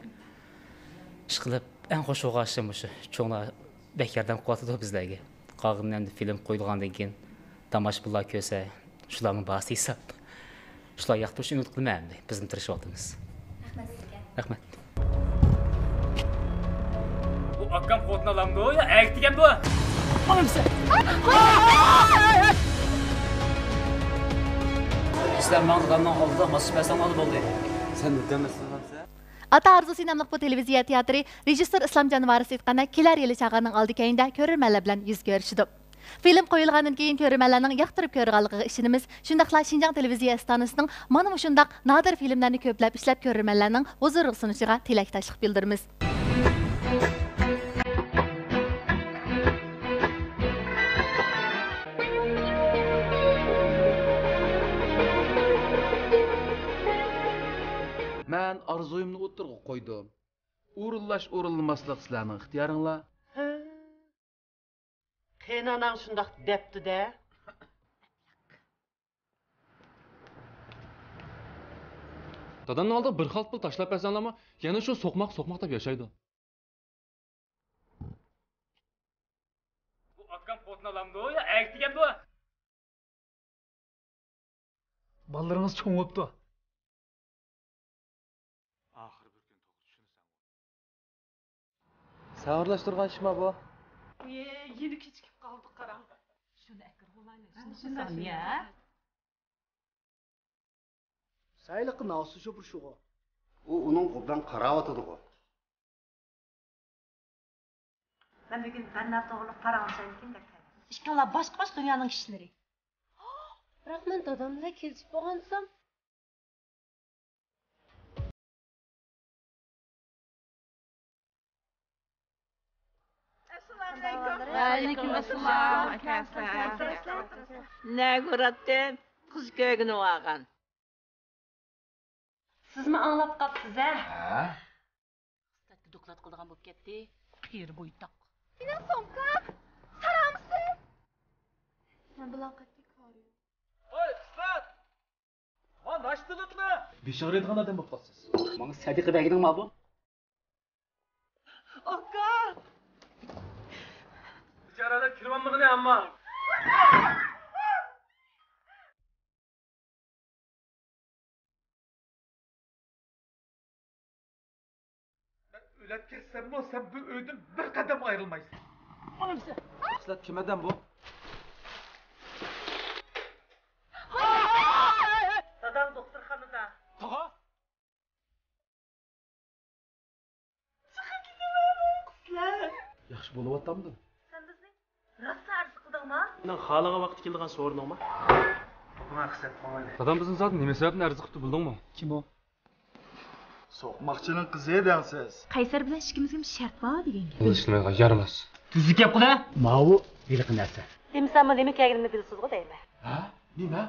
ئىشقىلىپ، ئەڭ خوش بولغان ئىشىم مۇشۇ. چوڭلار بەك ياردەم قىلىۋاتىدۇ بىزلەرگە. قالغىنىنى ئەمدى فىلىم قويۇلغاندىن كېيىن تاماشىبىنلار كۆرسە، شۇلارنىڭ باھاسى ھېساب. شۇلار ياقتۇرۇشنى ئۈمىد قىلىمەن ئەمدى. بىزمۇ تىرىشىۋاتىمىز. رەھمەت سىزگە. رەھمەت. بۇ ئاكام خوتۇن ئالامدۇ يا ئەركە دېگەندۇ؟ سىلەر ماڭا دادامنىڭ ئالدىدا ماسلىشىپ بەرسەڭلار بولدى. سەن دادام ئەمەسسەن. ئاتا ئارزۇسى ناملىق بۇ تېلېۋىزىيە تىياتىرى رېژىسسور ئىسلامجان ۋارىس ئېيتقاندەك، كېلەر يىلى چاغاننىڭ ئالدى كەينىدە كۆرۈرمەنلەر بىلەن يۈز كۆرۈشىدۇ. فىلىم قويۇلغاندىن كېيىن كۆرۈرمەنلەرنىڭ ياقتۇرۇپ كۆرىدىغانلىقىغا ئىشىنىمىز. شۇنداقلا شىنجاڭ تېلېۋىزىيە ئىستانسىسىنىڭ مانا مۇشۇنداق نادىر فىلىملەرنى كۆپلەپ ئىشلەپ، كۆرۈرمەنلەرنىڭ ھۇزۇرىغا سۇنۇشىغا تىلەكداشلىق بىلدۈرىمىز. مەن ئارزۇيۇمنى ئوتتۇرىغا قويدۇم. ئورۇنلاش، ئورۇنلىماسلىق سىلەرنىڭ ئىختىيارىڭلار. قېيىنئاناڭ شۇنداق دەپتۇ-دە. دادامنىڭ ئالدىغا بىر خالتا پۇل تاشلاپ بەرسەڭلارمۇ، يەنە شۇ سوقماق، سوقماق دەپ ياشايدۇ. بۇ ئاكام خوتۇن ئالامدۇ يا ئەركە دېگەندۇ؟ بالىلىرىڭىز چوڭ بوپتۇ. ئاخىرى بىر كۈن توغرا چۈشىنىسەن. سەۋرلەشتۈرگەن ئىشما بۇ؟ ئى، يەنە كېچىكىپ قالدۇق، قاراڭ. شۇنى ئەكىرىۋالايلى، شۇنى قىلسام يا. سەيلىققا ناۋسى شوپۇر شۇغۇ. ئۇ ئۇنىڭغا ئوبدان قاراۋاتىدىغۇ. مەن بۈگۈن بەننا توغرىلىق پاراڭلىشايمىكىن دەپ كەلدىم. ئىككىڭلار باشقا-باشقا دۇنيانىڭ كىشىلىرى. بىراق مەن دادام بىلەن كېلىشىپ بولغانسام. ئەسسالامۇئەلەيكۇم. ۋەئەلەيكۇم ئەسسالام. نەگە باراتتىڭ؟ قىز كۆرگىنى بارغان. سىزمۇ ئاڭلاپ قاپسىز ھە؟ ھە؟ ئىستاتتا دوكلات قىلىدىغان بولۇپ كەتتى. قېرى بويتاق. مېنىڭ سومكام! سارامسىز؟ مەن بىلەن قەتئىي كارى يوق. ۋاي ئىسمەت! ۋاي ناشتىلىقنى! بېشى ئاغرىيدىغان ئادەم بولۇپ قاپسىز. ماڭا سەدىقە بەرگىنىڭ ماۋۇ؟ ئاكا! بىچارىلەر كىرىۋالمىغىنى ئەمما. مەن ئۆلۈپ كەتسەممۇ، سەن بۇ ئۆيدىن بىر قەدەم ئايرىلمايسەن. سىلەر كىم ئادەم بۇ؟ داداڭ دوختۇرخانىدا. تاغا؟ چىقىپ كېتىۋەرمەڭ قىزلار. ياخشى بولۇۋاتامدۇ؟ سەن بىزنى راسلا ئەرز قىلدىڭما؟ مېنىڭ خالىغان ۋاقىتتا كېلىدىغان سورۇنۇڭما؟ ماڭا خىزمەت قىلمايلى. دادام بىزنى زادى نېمە سەۋەبتىن ئەرز قىپتۇ بىلدىڭمۇ؟ كىم ئۇ؟ سوقماقچىنىڭ قىزى دەڭسىز. قەيسەر بىلەن ئىككىمىزگىمۇ شەرت بار دېگەن گەپ. بۇ ئىشلىمايدىغان يارىماس. تۈزۈك گەپ قىلە. ماۋۇ ھېلىقى نەرسە. دېمىسەممۇ نېمە كەلگىنىمنى بىلىسىزغۇ دەيمەن. ھە؟ نېمە؟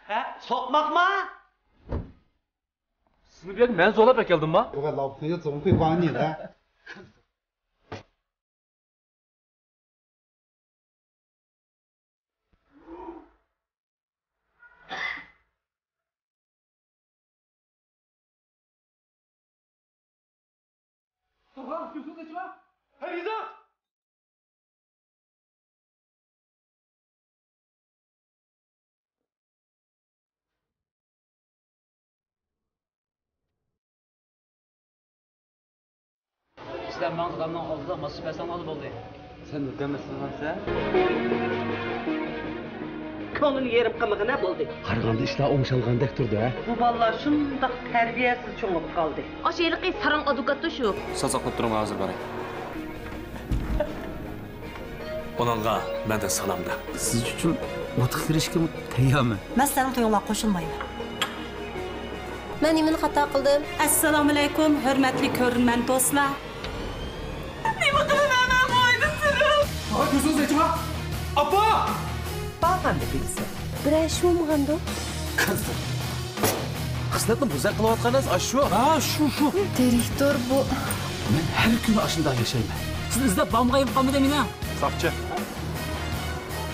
ھە، سوقماقما؟ سىزنى بۇ يەرگە مەن زورلاپ ئەكەلدىمما؟ يوق، لاۋۇقنى يوتۇرغۇم قويۇپ باڭنى ھە. توغرا، كۆزۈڭنى ئېچىڭا. ھەي، رىزا! سىلەر ماڭا دادامنىڭ ئالدىدا ماسلىشىپ بەرسەڭلارلا بولدى. سەن دادام ئەمەسسەن. كۆڭلىنى يېرىم قىلمىغىنە بولدى. قارىغاندا ئىشلار ئوڭشالغاندەك تۇرىدۇ، ھە؟ بۇ بالىلار شۇنداق تەربىيەسىز چوڭىيىپ قالدى. ئاشۇ ھېلىقى ساراڭ ئادۋوكاتتۇ شۇ. ساز ئاقلاپ تۇرۇڭ، ھازىر باراي. ئۇنىڭغا مەندىن سالام دەڭ. سىز ئۈچۈن ئوتقا كىرىشكىمۇ تەييارمەن. مەن سىلەرنىڭ تويۇڭلارغا قوشۇلمايمەن. مەن نېمىنى خاتا قىلدىم؟ ئەسسالامۇئەلەيكۇم، ھۆرمەتلىك كۆرۈرمەن دوستلار. نېمە قىلىمەن مەن بۇ ئۆيدە تۇرۇپ؟ ئاپا، كۆزىڭىزنى ئېچىڭ، ھە! ئاپا! بارغاندا بىلسە. بىرەر ئىش بولمىغاندۇ؟ كانسېر. خىسلەتنى بۇزاق قىلىۋاتقىنىڭىز ئاشۇ. ھا، شۇ، شۇ. دىرېكتور بۇ. مەن ھەر كۈنى ئاشۇنداق ياشايمەن. سىز ئىزدەپ بارمىغايمۇ قالمىدى مېنى؟ ساقچى.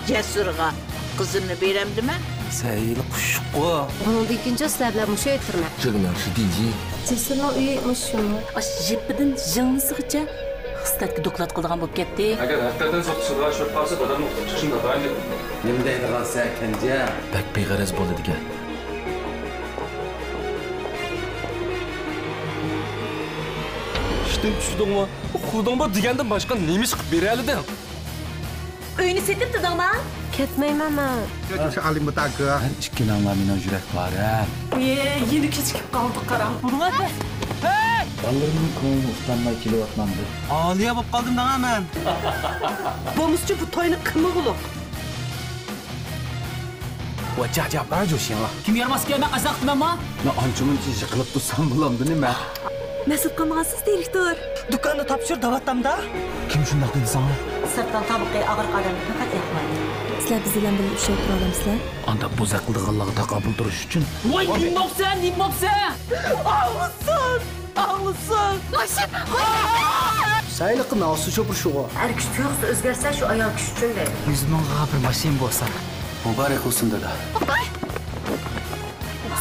جەسۇرغا قىزىمنى بېرەمدىمەن؟ سەن ھېلى قۇششۇققۇ. بۇنىڭدىن كېيىنچۇ سىلەر بىلەن مۇشۇ ئۆيدە تۇرىمەن. جىگنىڭ شىدىجى. جەسۇرنىڭ ئۆيى مۇشۇمۇ؟ ئاشۇ يىپىدىن ژىڭنىسىغىچە خىسلەتكە دوكلات قىلىدىغان بولۇپ كەتتى. ئەگەر ھەقىقەتەن سوتقا سىلغا چۈشۈپ قالسا، دادامنى ئۇتۇپ چىقىشنى ناتايىن دەپ. نېمە دەيدىغانسەن، كەنجى؟ بەك بىغەرەز بولىدىكەن. ئىشتىن چۈشتۈڭمۇ؟ ئۇخلىدىڭمۇ دېگەندىن باشقا نېمە ئىش قىلىپ بېرەلىدىڭ؟ ئۆينى سېتىپ تۇردۇڭما؟ كەتمەيمەن مەن. ھەر ئىككىلەڭلار مېنىڭ يۈرەك پارەم. ئى، يەنە كېچىكىپ قالدۇق، قاراڭ. بۇنىڭ ئەتە. ھەي! بالىلىرىمنىڭ كۆڭلىنى ئۇتالماي كېلىۋاتمامدۇ؟ ئالىيە بولۇپ قالدىم دەڭە مەن. بولمىسىچۇ بۇ توينى قىلمىغۇلۇق. ۋاجاجا بار جوشىڭا. كىم يارىماس ئىكەن، مەن قازاق قىلىمەنمۇ؟ مەن ئانچە مۇنچە يىقىلىپ تۇرسام بولامدۇ نېمە؟ مەسئۇل قىلمىغانسىز، دىرېكتور. دۇكاننى تاپشۇر دەۋاتامدا. كىم شۇنداق دېدى ساڭا؟ سىرتنىڭ تامىقى ئاغرىق ئادەمنى پەقەت ياقلايدۇ. سىلەر بىز بىلەن بىللە ئۈچەي تۇرالايمۇسىلەر؟ ئانداق بوزەك قىلىدىغانلارغا تاقابىل تۇرۇش ئۈچۈن. ۋاي، نېمە بوپسەن، نېمە بوپسەن؟ ئاغلىسۇن، ئاغلىسۇن. سەيلىقى ناسى شوپۇر شۇغۇ. ئەر كىشى تۇيغۇسى ئۆزگەرسە، شۇ ئايال كىشى ئۈچۈن دەيدۇ. يۈز مىڭغا بىر ماشىنا بولسا. مۇبارەك بولسۇن، دادا. ئاپاي!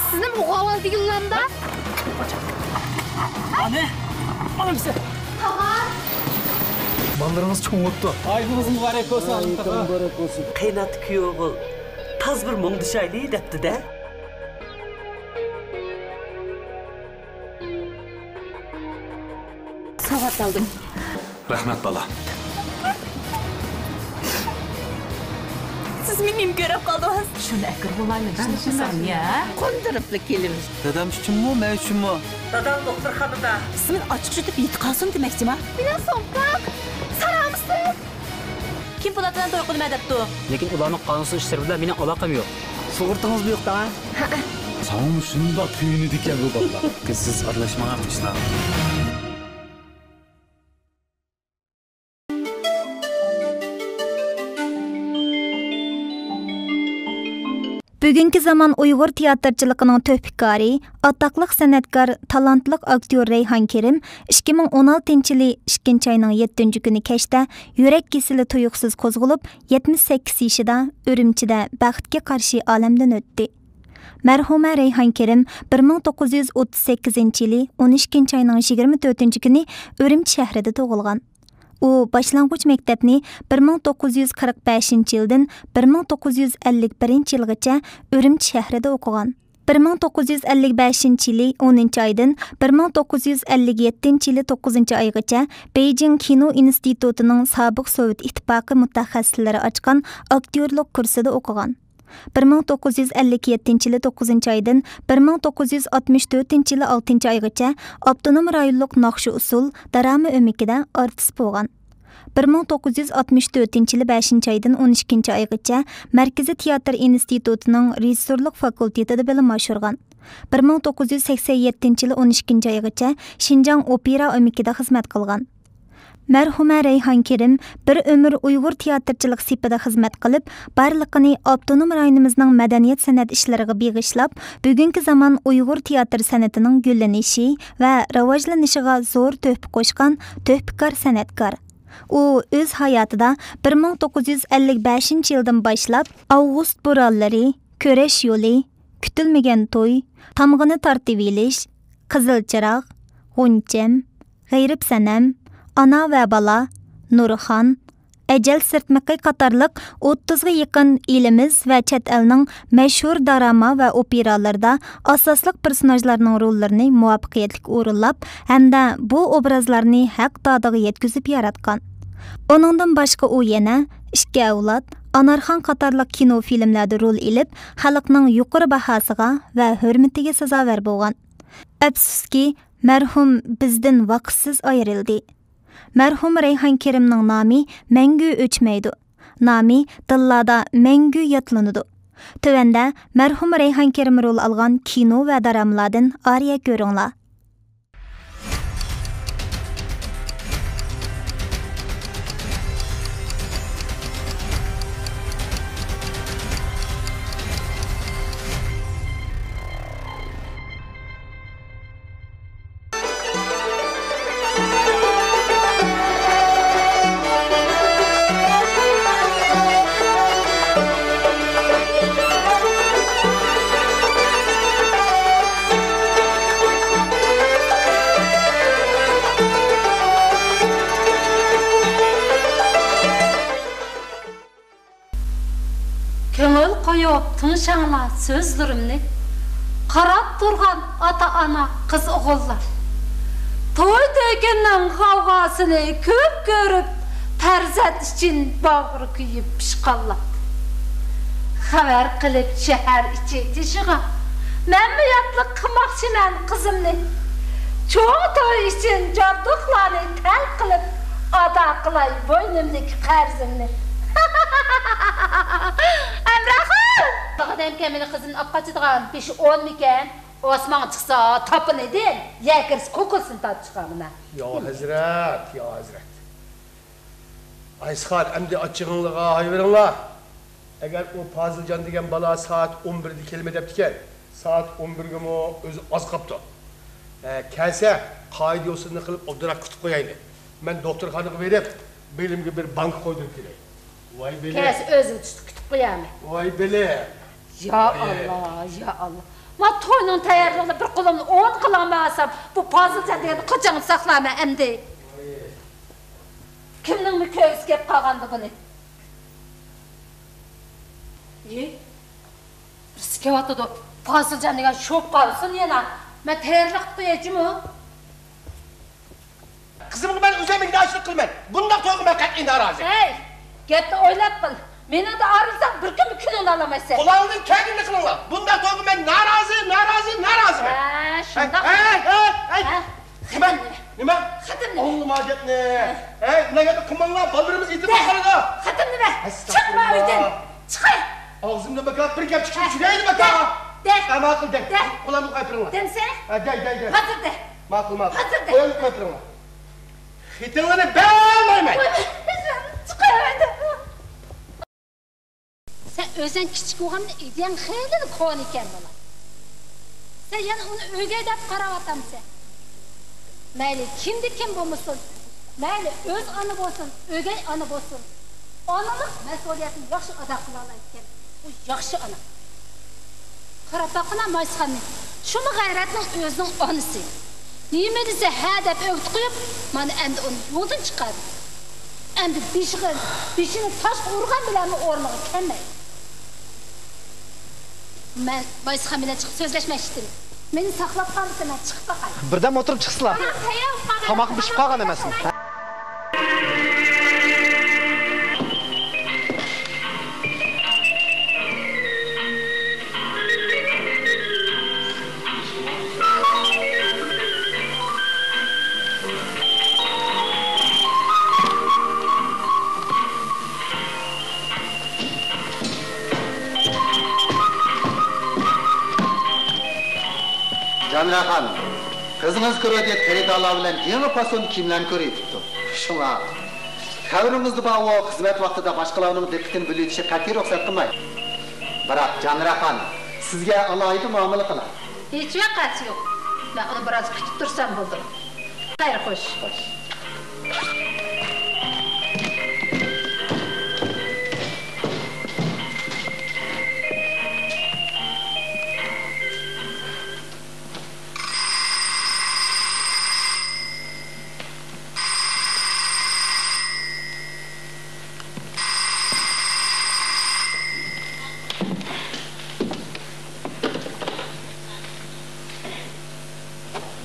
سىزنىمۇ ئوغۇل دېگىنلامدا؟ ئانە، مانا بىزە. تاغا! بالىلىرىڭىز چوڭ بوپتۇ. ئايدىڭىز مۇبارەك بولسۇن، ئايدىڭىز تاغا. مۇبارەك بولسۇن. قېيىنئاتا كۈيئوغۇل تاز بىر مۇڭدىشايلى دەپتۇ-دە. سوۋغات ئالدىم. رەھمەت، بالا. سىز مېنى نېمە كۆرۈپ قالدىڭىز؟ شۇنى ئەكىرىپ بولمايمەن، شۇنى قىلسام يا. قوندۇرۇپلا كېلىمىز. دادام ئۈچۈنمۇ، مەن ئۈچۈنمۇ؟ دادام دوختۇرخانىدا. سىز مېنى ئاچچىق يۇتۇپ يېتىپ قالسۇن دېمەكچىما؟ مېنىڭ سومكام، سارامىسىز؟ كىم پولات بىلەن توي قىلىمەن دەپتۇ؟ لېكىن ئۇلارنىڭ قانۇنسىز ئىشلىرى بىلەن مېنىڭ ئالاقەم يوق. سۇغۇرتىڭىزمۇ يوق دەڭە؟ ساڭىمۇ شۇنداق كۆيۈنىدىكەن بۇ بالىلار. سىز ئارىلاشماڭ بۇ ئىشلارغا. بۈگۈنكى زامان ئۇيغۇر تىياتىرچىلىقىنىڭ تۆھپىكارى، ئاتاقلىق سەنئەتكار، تالانتلىق ئاكتيور رەيھان كېرىم ئىككى مىڭ ئون ئالتىنچى يىلى ئىككىنچى ئاينىڭ يەتتىنچى كۈنى كەچتە يۈرەك كېسىلى تۇيۇقسىز قوزغىلىپ، يەتمىش سەككىز يېشىدا ئۈرۈمچىدە بەختكە قارشى ئالەمدىن ئۆتتى. مەرھۇمە رەيھان كېرىم بىر مىڭ توققۇز يۈز ئوتتۇز سەككىزىنچى يىلى ئون ئىككىنچى ئاينىڭ يىگىرمە تۆتىنچى كۈنى ئۈرۈمچى شەھىرىدە تۇغۇلغان. ئۇ باشلانغۇچ مەكتەپنى بىر مىڭ توققۇز يۈز قىرىق بەشىنچى يىلدىن بىر مىڭ توققۇز يۈز ئەللىك بىرىنچى يىلغىچە ئۈرۈمچى شەھىرىدە ئوقۇغان. بىر مىڭ توققۇز يۈز ئەللىك بەشىنچى يىلى ئونىنچى ئايدىن بىر مىڭ توققۇز يۈز ئەللىك يەتتىنچى يىلى توققۇزىنچى ئايغىچە بېيجىڭ كىنو ئىنستىتۇتىنىڭ سابىق سوۋېت ئىتتىپاقى مۇتەخەسسىسلىرى ئاچقان ئاكتيورلۇق كۇرسىدا ئوقۇغان. بىر مىڭ توققۇز يۈز ئەللىك يەتتىنچى يىلى توققۇزىنچى ئايدىن بىر مىڭ توققۇز يۈز ئاتمىش تۆتىنچى يىلى ئالتىنچى ئايغىچە ئاپتونوم رايونلۇق ناخشا ئۇسسۇل دىراما ئۆمىكىدە ئارتىس بولغان. بىر مىڭ توققۇز يۈز ئاتمىش تۆتىنچى يىلى بەشىنچى ئايدىن ئون ئىككىنچى ئايغىچە مەركىزىي تىياتىر ئىنستىتۇتىنىڭ رېژىسسورلۇق فاكۇلتېتىدا بىلىم ئاشۇرغان. بىر مىڭ توققۇز يۈز سەكسەن يەتتىنچى يىلى ئون ئىككىنچى ئايغىچە شىنجاڭ ئوپېرا ئۆمىكىدە خىزمەت قىلغان. مەرھۇمە رەيھان كېرىم بىر ئۆمۈر ئۇيغۇر تىياتىرچىلىق سېپىدە خىزمەت قىلىپ، بارلىقىنى ئاپتونوم رايونىمىزنىڭ مەدەنىيەت سەنئەت ئىشلىرىغا بېغىشلاپ، بۈگۈنكى زامان ئۇيغۇر تىياتىر سەنئىتىنىڭ گۈللىنىشى ۋە راۋاجلىنىشىغا زور تۆھپە قوشقان تۆھپىكار سەنئەتكار. ئۇ ئۆز ھاياتىدا بىر مىڭ توققۇز يۈز ئەللىك بەشىنچى يىلدىن باشلاپ، ئاۋغۇست بورانلىرى، كۈرەش يولى، كۈتۈلمىگەن توي، تامغىنى تارتىۋېلىش، قىزىل چىراغ، غۇنچەم، غېرىب سەنەم، ئانا ۋە بالا، نۇرخان، ئەجەل سىرتمىقى قاتارلىق ئوتتۇزغا يېقىن ئېلىمىز ۋە چەت ئەلنىڭ مەشھۇر دراما ۋە ئوپېرالىرىدا ئاساسلىق پېرسوناژلارنىڭ روللىرىنى مۇۋەپپەقىيەتلىك ئورۇنلاپ ھەمدە بۇ ئوبرازلارنى ھەق دادىغا يەتكۈزۈپ ياراتقان. ئۇنىڭدىن باشقا ئۇ يەنە ئىككى ئەۋلاد، ئانارخان قاتارلىق كىنو فىلىملەردە رول ئېلىپ، خەلقنىڭ يۇقىرى باھاسىغا ۋە ھۆرمىتىگە سازاۋەر بولغان. ئەپسۇسكى، مەرھۇم بىزدىن ۋاقىتسىز ئايرىلدى. مەرھۇم رەيھان كېرىمنىڭ نامى مەڭگۈ ئۆچمەيدۇ. نامى دىللاردا مەڭگۈ يادلىنىدۇ. تۆۋەندە مەرھۇم رەيھان كېرىم رول ئالغان كىنو ۋە درامىلاردىن ئارىيە كۆرۈڭلار. كۆڭۈل قويۇپ تىڭشاڭلار سۆزلىرىمنى، قاراپ تۇرغان ئاتا-ئانا، قىز-ئوغۇللار. توي-تۆكۈننىڭ غەۋغاسىنى كۆپ كۆرۈپ، پەرزەنت ئۈچۈن باغرى كۆيۈپ پىشقانلار. خەۋەر قىلىپ شەھەر ئىچى تېشىغا، مەنمۇ ياتلىق قىلماقچىمەن قىزىمنى. چوڭ توي ئۈچۈن جابدۇقلارنى تەل قىلىپ، ئادا قىلاي بوينۇمدىكى قەرزىمنى. ئەمراخان! ئادەمكەن مېنى قىزىمنى ئاپ قاچىدىغان بېشى ئونمىكەن؟ ئاسمانغا چىقسا تاپىنىدىن، يەر كىرسە كوكۇلسىنى تارتىپ چىقارمەن. يا ھەزرەت، يا ھەزرەت. ئايسىخان، ئەمدى ئاچچىقىڭلارغا ھايۋېرىڭلار. ئەگەر ئۇ پازىلجان دېگەن بالا سائەت ئون بىردە كېلىمەن دەپتىكەن، سائەت ئون بىرگىمۇ ئۆزى ئاز قاپتۇ. ھە، كەلسە، قائىدە-يوسۇننى قىلىپ ئوبدانراق كۈتۈپ قويايلى. مەن دوختۇرخانىغا بېرىپ، بېلىمگە بىر بانكا قويدۇرۇپ كېلەي. ۋاي بېلىم. كەلسە ئۆزىنى تۇتۇپ كۈتۈپ قويامەن. ۋاي بېلىم. يا ئاللا، يا ئاللا. ما توينىڭ تەييارلىقىنى بىر قولۇمنى ئوڭ قىلالماي ئالسام، بۇ پازىلجان دېگەننى قاچانغا ساقلايمەن ئەمدى؟ كىمنىڭمۇ كۆرگۈسى كەپ قالغاندۇ بۇنى؟ يى، بىرسى كېۋاتىدۇ. پازىلجان دېگەن شوۋۇپ قالسۇن يەنە. مەن تەييارلىق قىلىپ قوياي جۇمۇ. قىزىمغا مەن ئۆزۈم ئىگىدارچىلىق قىلىمەن. بۇنداق تويغا مەن قەتئىي نارازى. ھەي، گەپنى ئويلاپ قىل. مېنىڭدىن ئايرىلساڭ، بىر كۈنمۇ كۈنۈڭنى ئالالمايسەن. قولۇڭدىن كەلگىنىنى قىلىڭلار. بۇنداق تويغا مەن نارازى، نارازى، نارازىمەن. ھە، شۇنداق. ھەي، ھەي، ھەي، ھەي. ھە. نېمە؟ نېمە؟ خېتىمنى. ئاڭلىما گەپنى. ھە. ھەي، مۇنداق گەپنى قىلماڭلار. بالىلىرىمىز يېتىم بولۇپ قالىدۇ. خېتىمنى بەر. ئەستەغپۇرۇللا. چىقما ئۆيدىن. چىقاي. ئاغزىمدىن بەكلا بىر گەپ چىقىپ يۈرەيدۇ بەكلا. دە. ھە، ماقۇل، دە. دە. قولۇمنى قويۇپ بېرىڭلار. دەمسەن؟ ھە، دەي، دەي، دەي. ھازىر دە. ماقۇل، ماقۇل. ھازىر دە. قولۇمنى قويۇپ بېرىڭلار. خېتىڭلارنى بەرمەيمەن. چىقاي ئۆيدىن. سەن ئۆزۈڭ كىچىك بولغاندا ئىدىيەڭ خېلىلا كونا ئىكەن، بالا. سەن يەنە ئۇنى ئۆگەي دەپ قاراۋاتامسەن؟ مەيلى كىمدە كىم بولمىسۇن، مەيلى ئۆز ئانا بولسۇن، ئۆگەي ئانا بولسۇن، ئانىلىق مەسئۇلىيەتنى ياخشى ئادا قىلالايدىكەن. ئۇ ياخشى ئانا. قاراپ باققىنا مايسىخاننى. شۇمۇ غەيرەتنىڭ ئۆزىنىڭ ئانىسى. نېمە دېسە ھە دەپ ئۆگىتىپ قويۇپ، مانا ئەمدى ئۇنى يولدىن چىقاردى. ئەمدى بېشىغا، بېشىنى تاشقا ئۇرغان بىلەنمۇ ئورنىغا كەلمەيدۇ. مەن مايسىخان بىلەن چىقىپ سۆزلەشمەكچىدىم. مېنى ساقلاپ قالمىسا، مەن چىقىپ باقاي. بىردەم ئولتۇرۇپ چىقسىلا. تاماقىم پىشىپ قالغان ئەمەسمۇ؟ جانىراخان، قىزىڭىز كۆرۈۋاتىدۇ، خېرىدارلار بىلەن يېڭى پاسون كىيىملەرنى كۆرۈۋېتىپتۇ. شۇڭا، خەۋىرىڭىزدە بار، ئۇ خىزمەت ۋاقتىدا باشقىلارنىڭ دىققىتىنى بۆلۈۋېتىشىگە قەتئىي رۇخسەت قىلمايدۇ. بىراق، جانىراخان، سىزگە ئالاھىدە مۇئامىلە قىلىدۇ. ھېچ ۋەقەسى يوق. مەن ئۇنى بىراز كۈتۈپ تۇرسام بولىدۇ. خەير، خوش. خوش.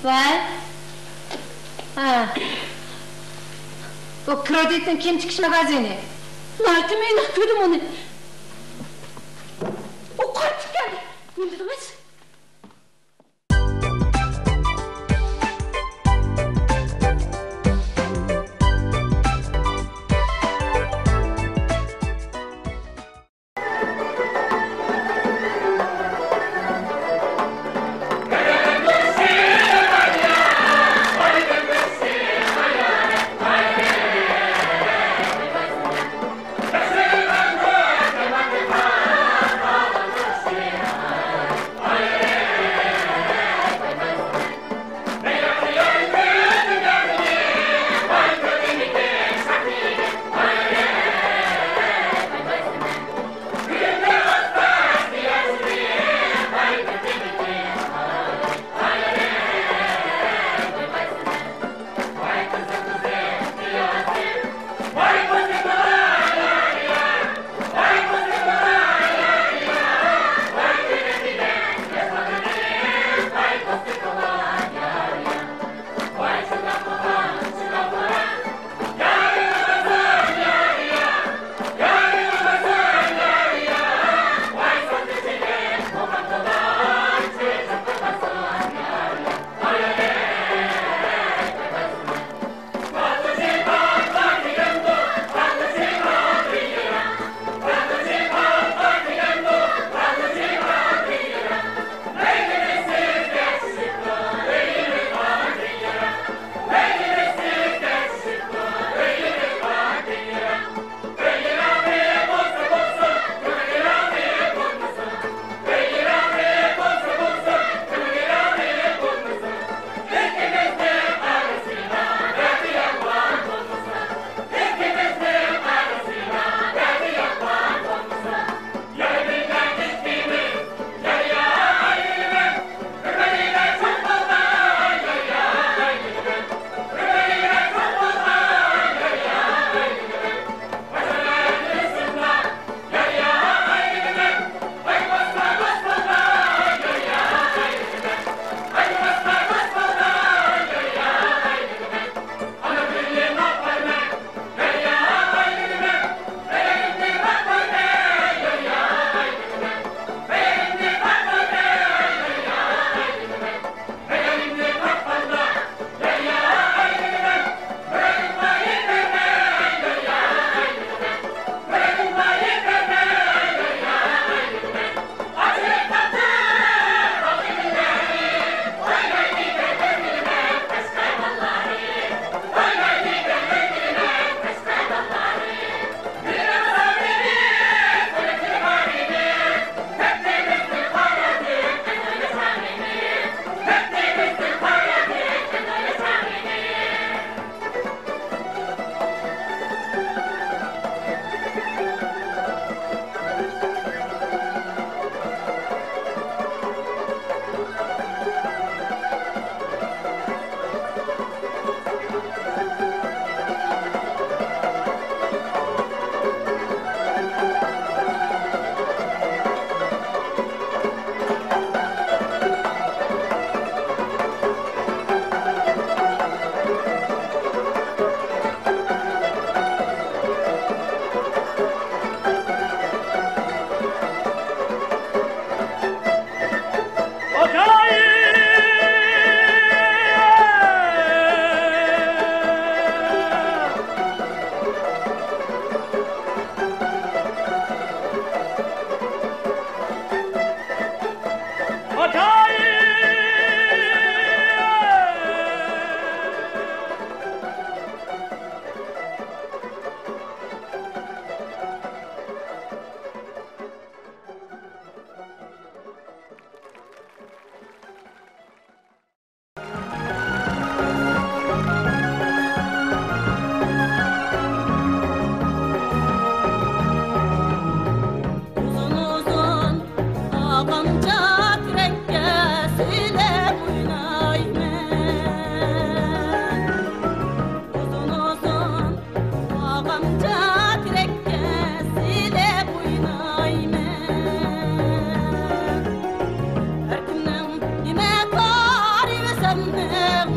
ۋاي. ھە. بۇ كرېدىتنىڭ كىيىم تىكىش ماگازىنى. ناھايىتى مەينەت كۆردۈم ئۇنى. ئۇ قايتىپ كەلدى. نېمە دېدىڭىز؟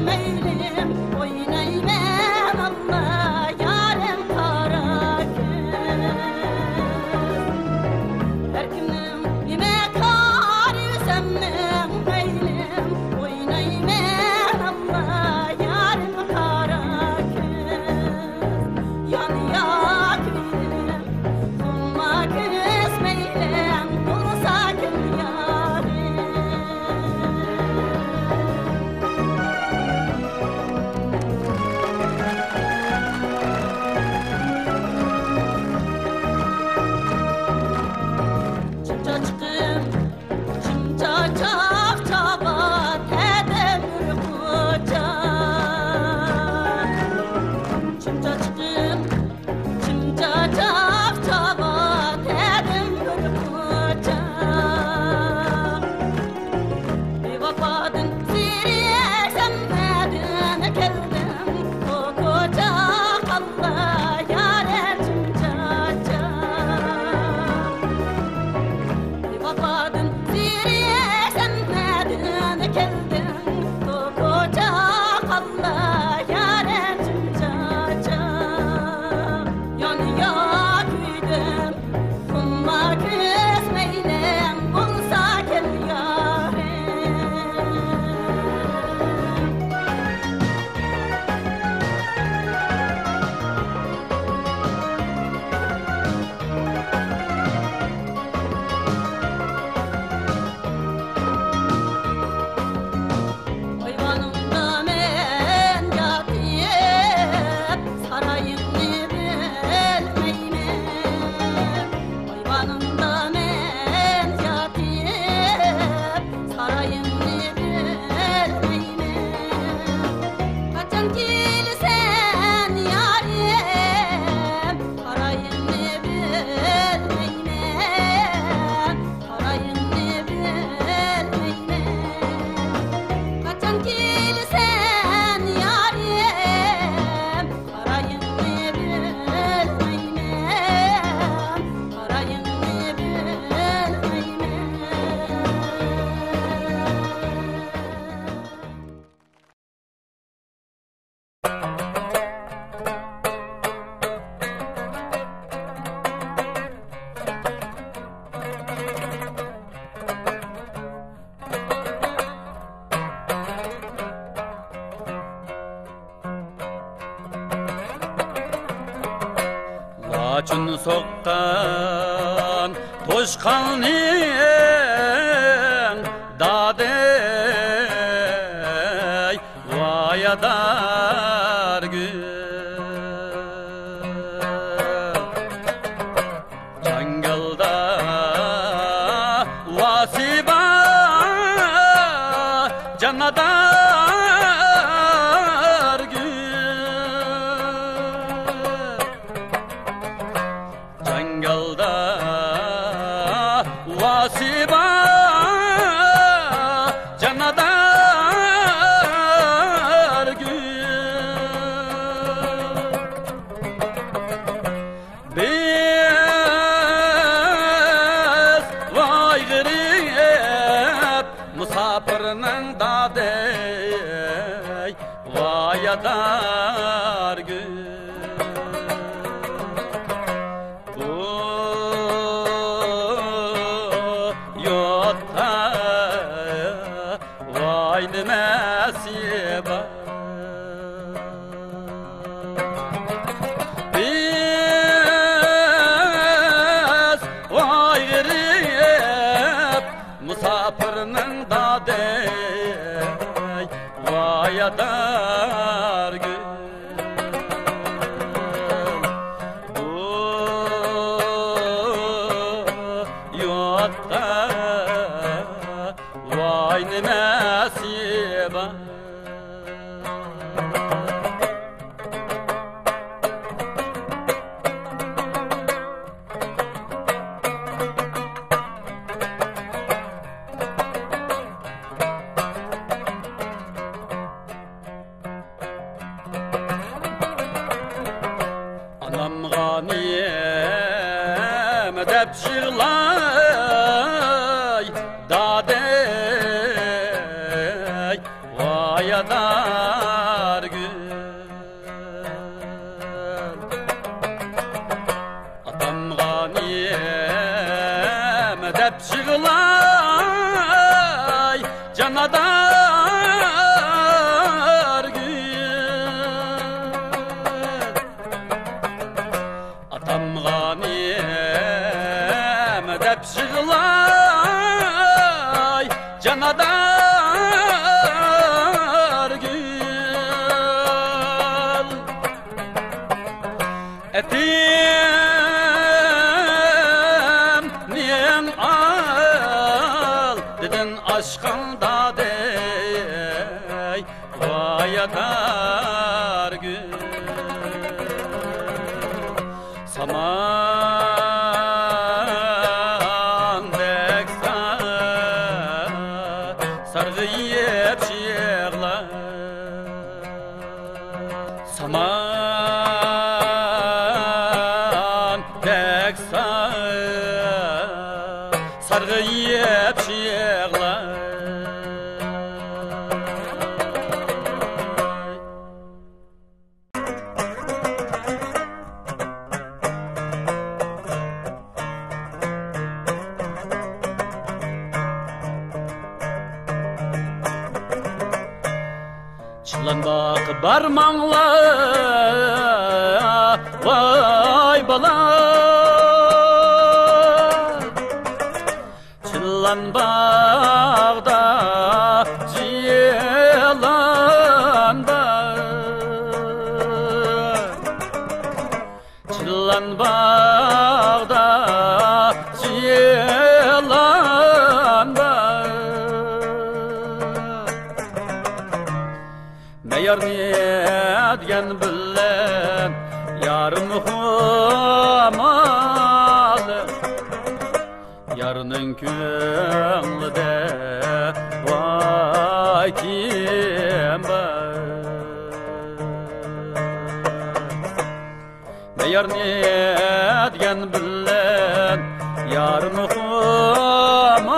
مەيلىم ئوينايمەن ئاللا، يارىم قارا كۆز. ھەر كىمنىڭ نېمە كارى سەننىڭ مەيلىم ئوينايمەن ئاللا، يارىم قارا كۆز. يان يا كۆيدۈم، سۇنما كۆز مەيلىم بولسا كۈن يارىم. چىمچاچقىم، چىمچاچاق چاۋا تەدەم بىر قوچا. چىمچاچقىم، چىمچاچاق چاۋا تەدەم بىر قوچا. بىۋاپادىن زېرىكسەم نەدىن كەلدىم، بۇ كوچا قالدى يارىم چىمچاچاق. بىۋاپادىن زېرىكسەم نەدىن كەلدىم، بۇ كوچا قالدى يارىم چىمچاچاق. يان يا كۆيدۈم، سۇنما كۆز مەيلىم بولسا كەل يارىم. ئايۋانىڭدا مەن ياتىپ، سارايىڭنى بىلمەيمەن. ئايۋانىڭدا مەن ياتىپ، سارايىڭنى بىلمەيمەن. قاچان كېلىسەن يارىم، سارايىڭنى بىلمەيمەن. قارايىڭنى بىلمەيمەن، قاچان كېلىسەن يارىم؟ قارايىڭنى بىلمەيمەن، قارايىڭنى بىلمەيمەن. لاچۇن سوققان توشقاننىڭ دادى ۋايادار گۈل. جاڭگالدا ۋاسى بار جانادار گۈل. جاڭگالدا ۋاسى بار جانادار گۈل. بىز ۋايغىرىپ مۇساپىرنىڭ دادەي ۋايادار گۈل. بۇ يۇرتتا ۋاي نېمىسى بار؟ بىز ۋايغىرىپ مۇساپىرنىڭ دادەي ۋايادار گۈل. بۇ يۇرتتا ۋاي نېمىسى بار؟ ئانامغا نېمە دەپ يىغلاي دادەي، ۋايادار گۈل، ئاتامغا نېمە دەپ يىغلاي، جانادار گۈل. ئاتامغا نېمە دەپ يىغلاي، جانادار گۈل. ئېتىمنىڭ ئالدىدىن ئاشقاندا دەي، ۋايادار گۈل، ساماندەك سا-، سارغىيىپ يىغلا. ساماندەك سا-، سارغىيىپ يىغلا. چىلان باغقا بارماڭلار، ۋاي بالا. چىلان باغدا يىلان بار. چىلان باغدا يىلان بار. مەيارنى دېگەن بىلەن يارىم خۇمال. يارنىڭ كۆڭلىدە ۋاي كىم بار؟ مەيارنى دېگەن بىلەن يارىم خۇمال.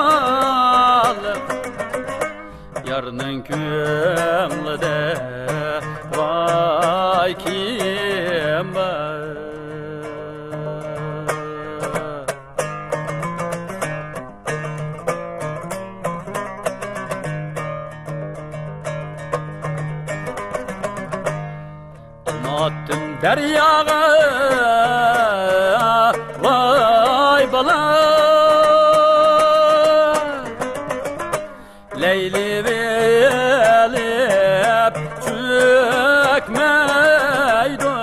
يارنىڭ كۆڭلىدە ۋاي كىم بار؟ ئاتتىم دەرياغا، ۋاي بالا. لەيلىۋېلىپ چۆكمەيدۇ.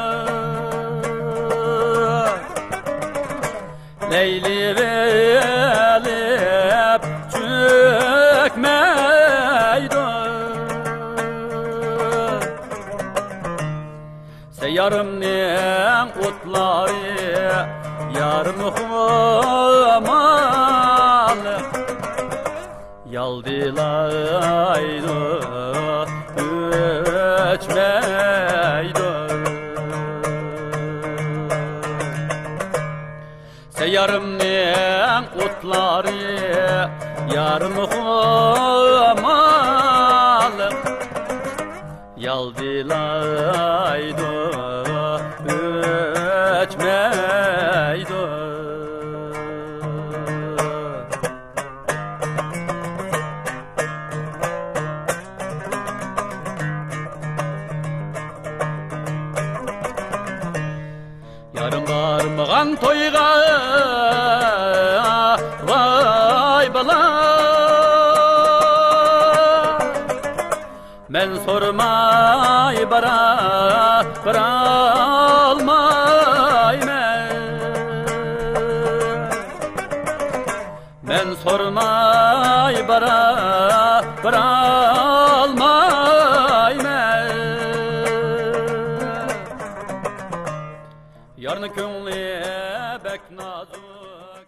لەيلىۋېلىپ چۆكمەيدۇ. سەييارىمنىڭ ئوتلارى يارىم خۇمال. يالدىلايدۇ، ئۆچمەيدۇ. سەييارىمنىڭ ئوتلارى يارىم خۇمال. يالدىلايدۇ، ئۆچمەيدۇ. يارىم بارمىغان تويغا، ۋاي بالا. مەن سورىماي بارا، بارالمايمەن. مەن سورىماي بارا، بارالمايمەن. يارنىڭ كۆڭلى بەك نازۇك.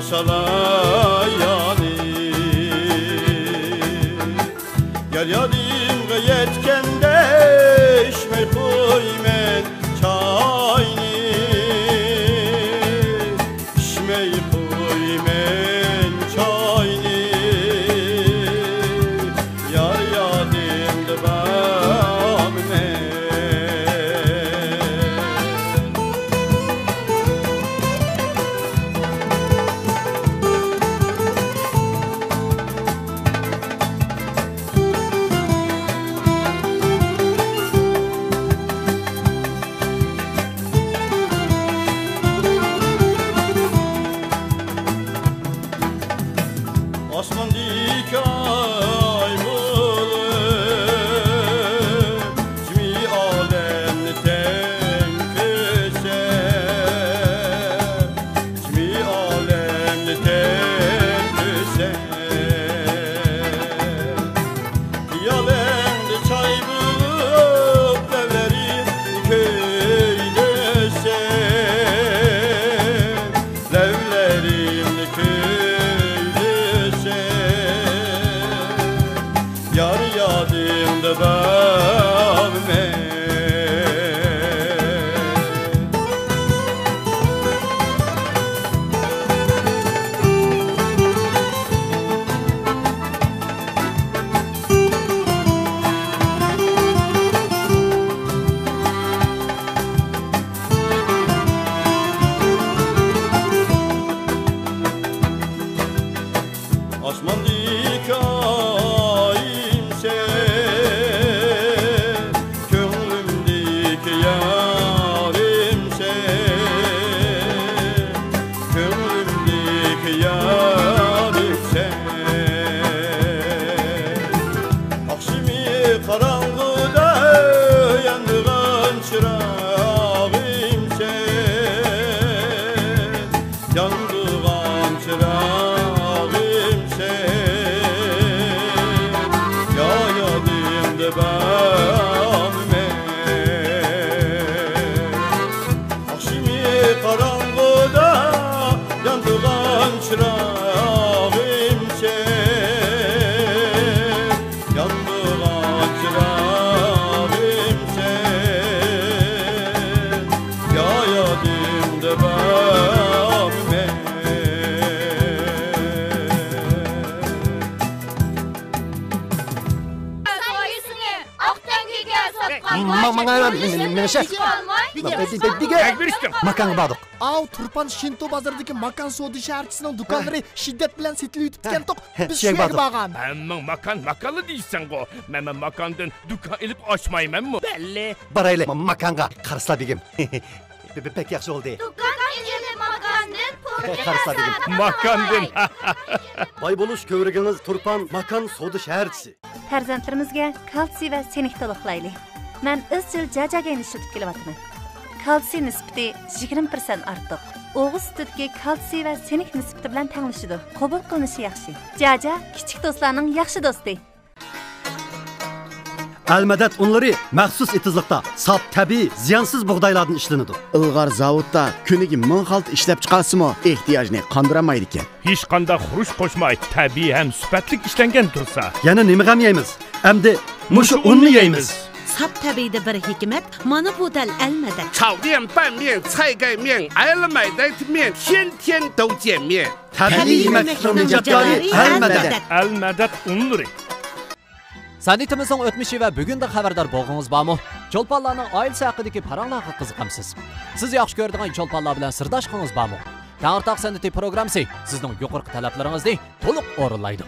سالايانى. يار يادىمغا يەتكەندە ئىچمەي قويىمەن چاينى، ئىچمەي قويىمەن چاينى. يار يادىمدا بارمەن. ئاسماندىكى ئاي بولۇپ، جىمى ئالەمنى تەڭ كۆرسە، جىمى ئالەمنى تەڭ كۆرسە، خىيالىڭدا چاي بولۇپ لەۋلىرىمنى كۈيلىسە، لەۋلىرىمنى كۈيلىسە، يار يادىڭدا بارمەن. ئاسماندىكى ئايىم سەن، كۆڭلۈمدىكى يارىم سەن، كۆڭلۈمدىكى يارىم سەن. ئاخشىمى قاراڭغۇدا يانغان چىراغىم سەن، يانغان چىراغىم سەن، يا يادىمدا بارمەن. ئاخشىمى قاراڭغۇدا يانغان چىراغىم سەن، يانغان چىراغىم سەن، يا يادىمدا بارمەن. سايىسىنى ئاق تەڭگىگە ساتقان ماڭا، ماڭا، مېنىڭچە. ماكانغا باردۇق. ئاۋۇ تۇرپان شىنتو بازىرىدىكى ماكان سودا شەھەرچىسىنىڭ دۇكانلىرى شىددەت بىلەن سېتىلىۋېتىپتىكەنتۇق. بىز شۇ يەرگە بارغان. ھەممىڭ ماكان، ماكانلا دېيىشسەڭغۇ. مەنمۇ ماكاندىن دۇكان ئېلىپ ئاچمايمەنمۇ؟ بەللى. بارايلى، ما-، ماكانغا. قارىسىلا بېگىم. بە-، بە-، بەك ياخشى بولدى. دۇكان ئېلىپ ماكاندىن پۇل قارىسىلا بېگىم. ماكاندىن. باي بولۇش كۆۋرۈكىڭىز تۇرپان ماكان سودا شەھەرچىسى. پەرزەنتلىرىمىزگە كالتسىي ۋە سىنك تولۇقلايلى. مەن ئىزچىل جاجاگەينى ئىشلىتىپ كېلىۋاتىمەن. كالتسىي نىسبىتى يىگىرمە پىرسەنت ئارتۇق. ئوغۇز سۈتىدىكى كالتسىي ۋە سىنك نىسبىتى بىلەن تەڭلىشىدۇ. قوبۇل قىلىنىشى ياخشى. جاجا كىچىك دوستلارنىڭ ياخشى دوستى. ئەلمەدەت ئۇنلىرى مەخسۇس ئېتىزلىقتا ساپ تەبىئىي، زىيانسىز بۇغدايلاردىن ئىشلىنىدۇ. ئىلغار زاۋۇتتا كۈنىگە مىڭ خالتا ئىشلەپچىقارسىمۇ، ئېھتىياجنى قاندۇرالمايدىكەن. ھېچقانداق خۇرۇچ قوشماي، تەبىئىي ھەم سۈپەتلىك ئىشلەنگەن تۇرسا. يەنە نېمە غەم يەيمىز؟ ئەمدى مۇشۇ ئۇننى يەيمىز. ساپ تەبىئىيدە بىر ھېكمەت، مانا بۇ دەل ئەلمەدەت. 炒面、拌面、菜盖面、ئەلمەدەت مېن، 天天都见面. تەبىئىي يېمەكلىكنىڭ نىجاتكارى ئەلمەدەت. ئەلمەدەت ئۇنلىرى. سەنئىتىمىزنىڭ ئۆتمۈشى ۋە بۈگۈندىن خەۋەردار بولغۇڭىز بارمۇ؟ چولپانلارنىڭ ئائىلىسى ھەققىدىكى پاراڭلارغا قىزىقامسىز؟ سىز ياخشى كۆرىدىغان چولپانلار بىلەن سىرداشلىقىڭىز بارمۇ؟ تەڭرىتاغ سەنئىتى پروگراممىسى سىزنىڭ يۇقىرىقى تەلەپلىرىڭىزنى تولۇق ئورۇنلايدۇ.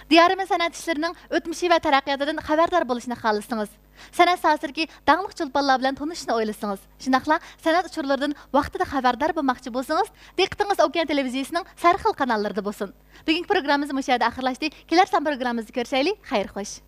دىيارىمىز سەنئەت ئىشلىرىنىڭ ئۆتمۈشى ۋە تەرەققىياتىدىن خەۋەردار بولۇشنى خالىسىڭىز، سەنئەت ساھەسىدىكى داڭلىق چولپانلار بىلەن تونۇشۇشنى ئويلىسىڭىز، شۇنداقلا سەنئەت ئۇچۇرلىرىدىن ۋاقتىدا خەۋەردار بولماقچى بولسىڭىز، دىققىتىڭىز ئوكيان تېلېۋىزىيىسىنىڭ سەرخىل قاناللىرىدا بولسۇن. بۈگۈنكى پروگراممىمىز مۇشۇ يەردە ئاخىرلاشتى. كېلەر سان پروگراممىمىزدا كۆرۈشەيلى. خەير خوش.